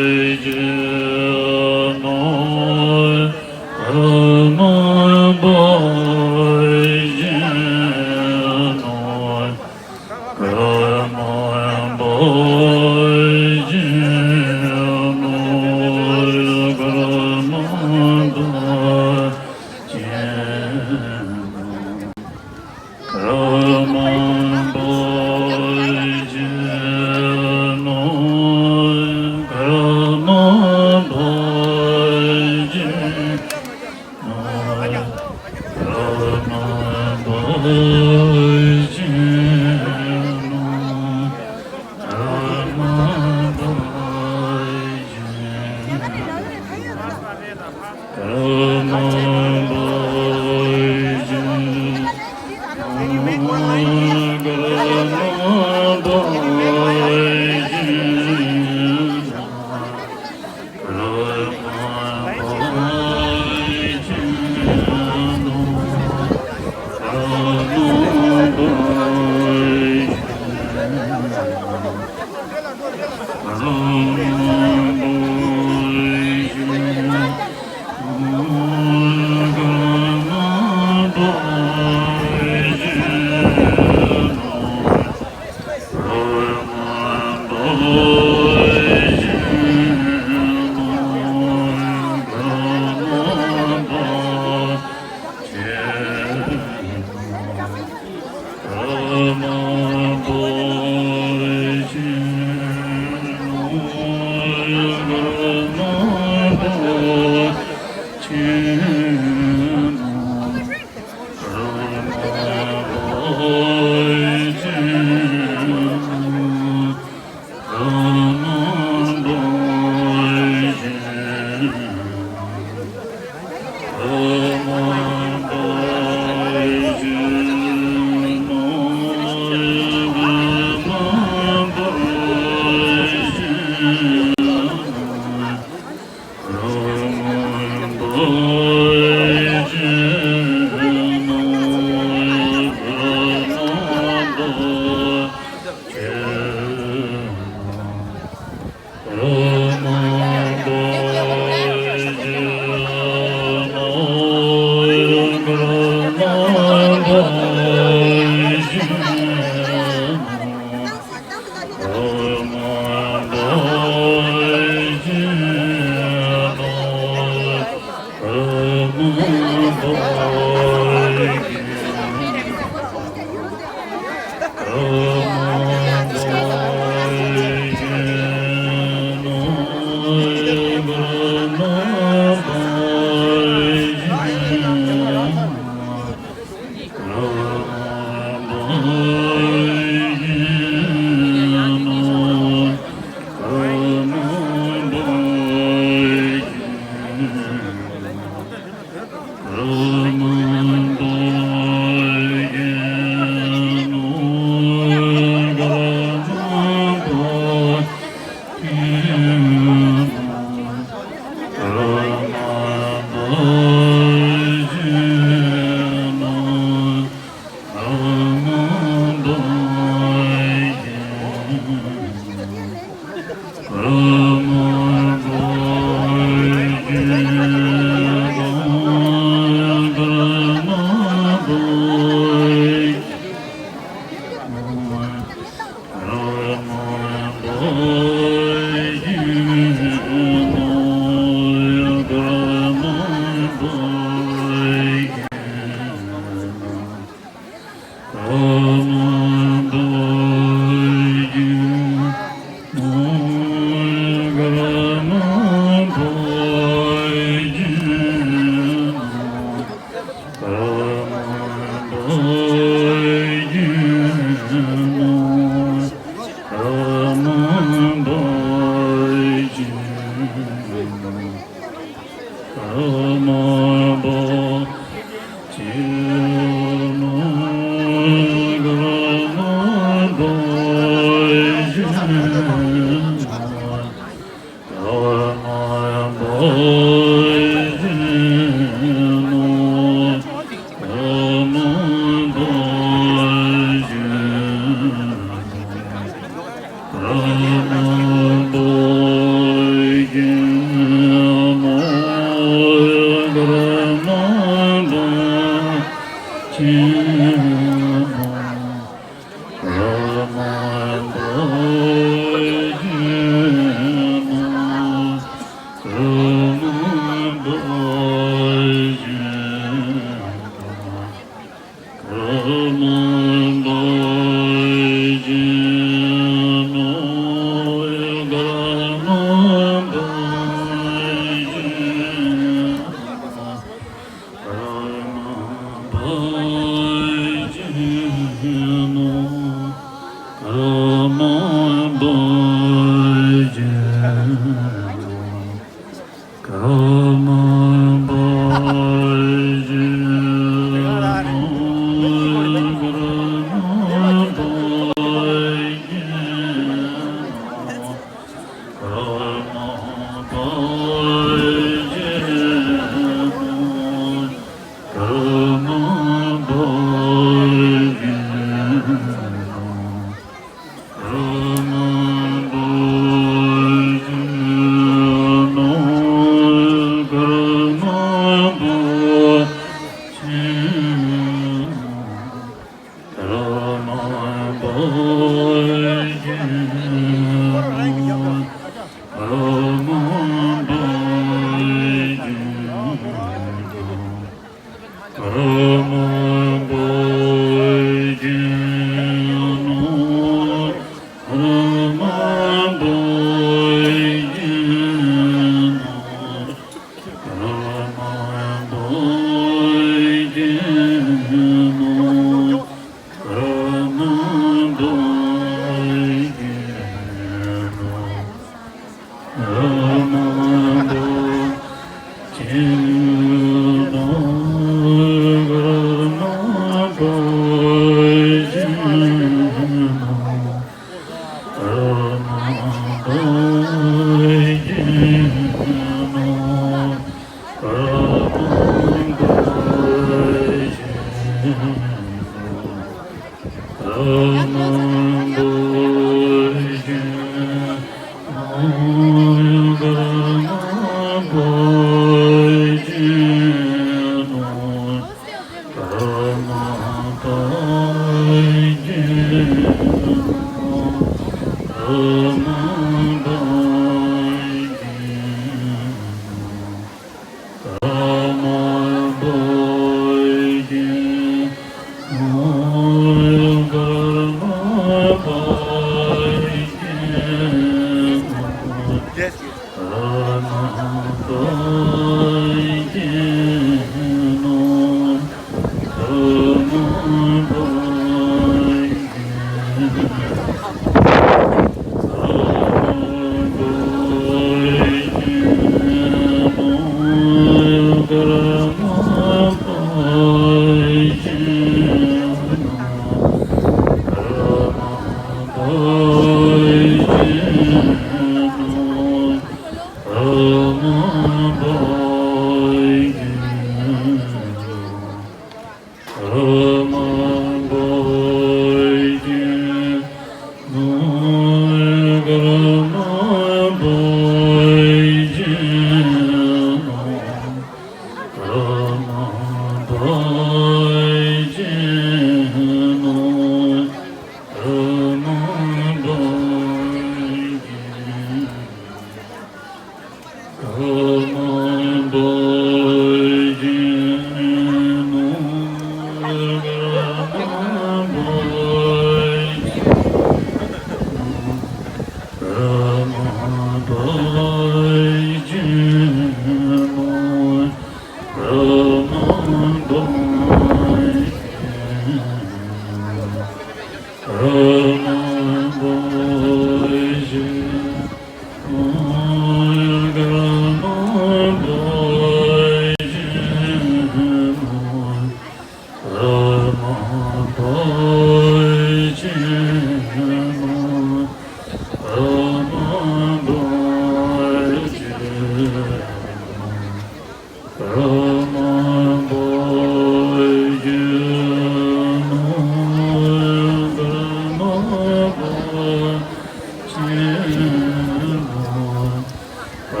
ཨ་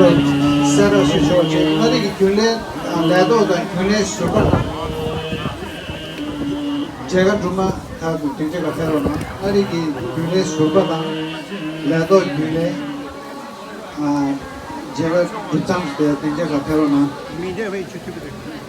ལོ། གསལ་བསྒྲགས་ཞུ་ཆོག་ཅིག་ཨ་རི་གི་རྒྱུན་ལས་ལས་ཐོག་དང་རྒྱུན་ལས་ཟུར་པ་དང་། མཇལ་ཁ་སྒྲུབ་མ་ཐག་ཏུ་སྡིངས་ཆ་ཁ་ཕེབས་རོགས་གནང་། ཨ་རི་གི་རྒྱུན་ལས་ཟུར་པ་དང་ལས་ཐོག་རྒྱུན་ལས་མཇལ་ཁ་སྒྲུབ་མཚམས་དེ་སྡིངས་ཆ་ཁ་ཕེབས་རོགས་གནང་། མི་འདྲ་བའི་ཆུ་ཐུབ་པ་དང་།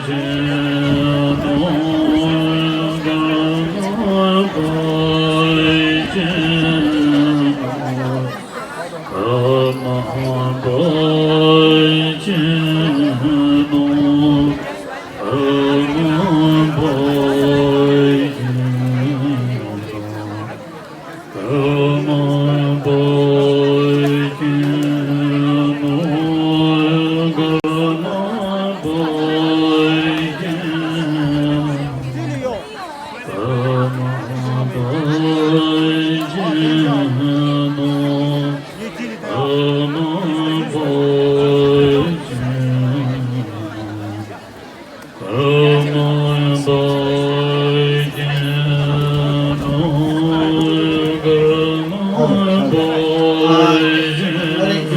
རྒྱུན་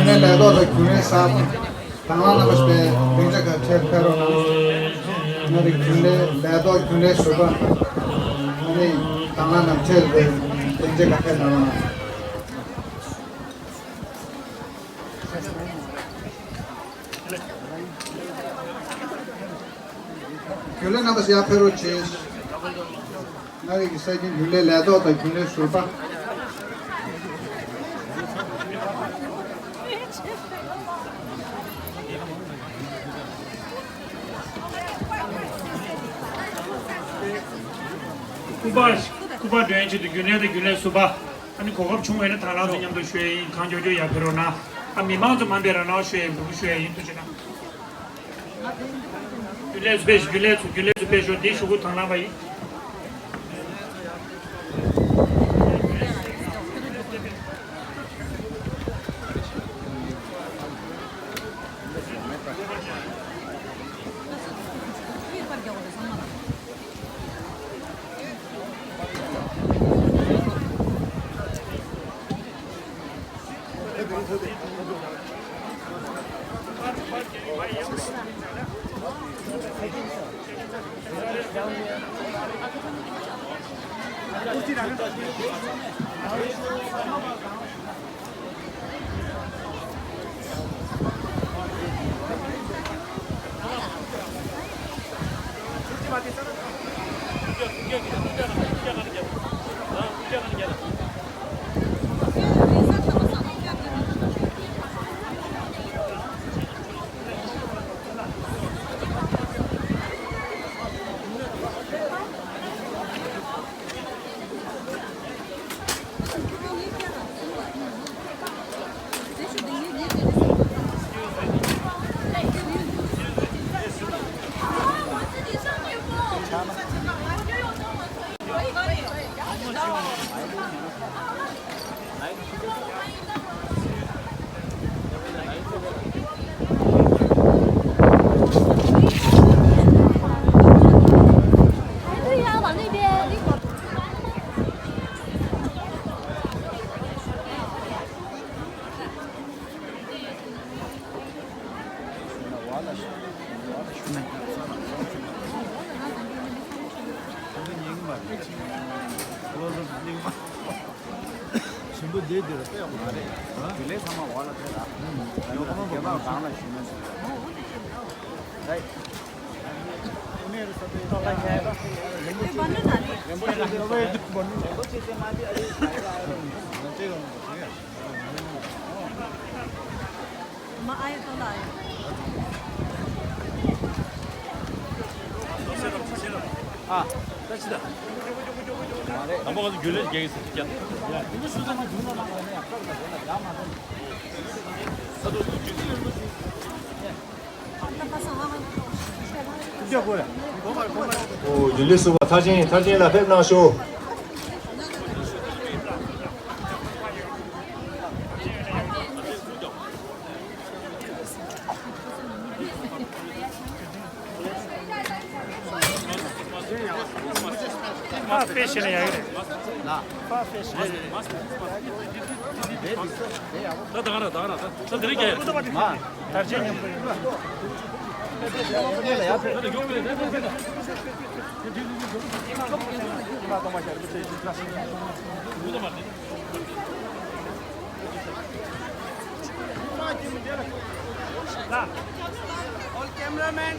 ལས་ལས་ཐོག་དང་རྒྱུན་ལས་གསར་པ། དང་བླངས་རྣམ་པ་ཞིག་པའི་སྡིངས་ཆ་ཁག་ཁྲལ་ཕེབས་རོགས་གནང་། ང་རེ་རྒྱུན་ལས་ལས་ཐོག་རྒྱུན་ལས་ཟུར་པ། ང་རེ་དང་བླངས་རྣམས་ཁྲལ་སྡིངས་ཆ་ཁག་ཕེབས་རོགས་གནང་། རྒྱུན་ལས་རྣམ་པ་ཡར་ཕེབས་རོགས་གྱིས། ང་རེ་གི་ས་ཁྱིམ་རྒྱུན་ལས་ལས་ཐོག་དང་རྒྱུན་ལས་ཟུར་པ། སྐུ་པར་སྐུ་པར་འདོན་ཆེད་དུ་རྒྱུན་ལས་དང་རྒྱུན་ལས་ཟུར་པ། ཨ་ནི་གོ་སྐབས་བྱུང་བས་ན་དང་བླངས་དང་མཉམ་དུ་ཞུ་ཡ་ཡིན། གང་མགྱོགས་མགྱོགས་ཡར་ཕེབས་རོགས་གནང་། ཨ་མི་མང་ཚོ་མ་འབད་ར་ནང་ཞུ་ཡ་ཡིན། འབུར་ཞུ་ཡ་ཡིན། ཐུགས་རྗེ་གནང་། རྒྱུན་ལས་ཚོ་ཕེབས་ཤོག་རྒྱུན་ལས་ཚོ་རྒྱུན་ལས་ཚོ་ཕེབས་ཤོག་འདི་ཞུ་སྐུལ་དང་བླངས་པ་ཡིན། ཆེན་པོ་འདི་འདིར་དཔེ་ཡག་པོ་མ་རེད། དེ་ལས་ཚང་མ་འོག་ལ་ཕེབས་ར། ཡོག་མོ་རྒྱ་ནག་གང་ལ་ཞུ་ན་ཞུ་ར། ཧེ། རིན་པོ་ཆེ་རིན་པོ་ཆེ་རིན་པོ་ཆེ་ཚེ་མ་དེ་ཨ་རི་ཨ་རི་ཨ་རི། མ་ཨ་ཡེ་ཏོ་ལ་ཨ་ཡེ། ཨ། ད་ཅི་ད། དང་པོ་ག་ཚོད་རྒྱུན་ལས་རྒྱག་གི་ཟེར་ཀྱང་། ཨོ་རྒྱུན་ལས་ཟུར་པ་མཐར་ཕྱིན་མཐར་ཕྱིན་ལ་ཕེབས་གནང་ཤོག་ཕར་ཕེབས་ཤེས་ན་ཡག་གི་རེད། ཕར་ཕེབས་ཤེས་ན། ད་ད་ག་ར་ད་ག་ར་ད་ད་དེ་རིང་རྒྱག་ཡ། དར་ཆེན་མཉམ་དུ་ཡོད། Cameraman.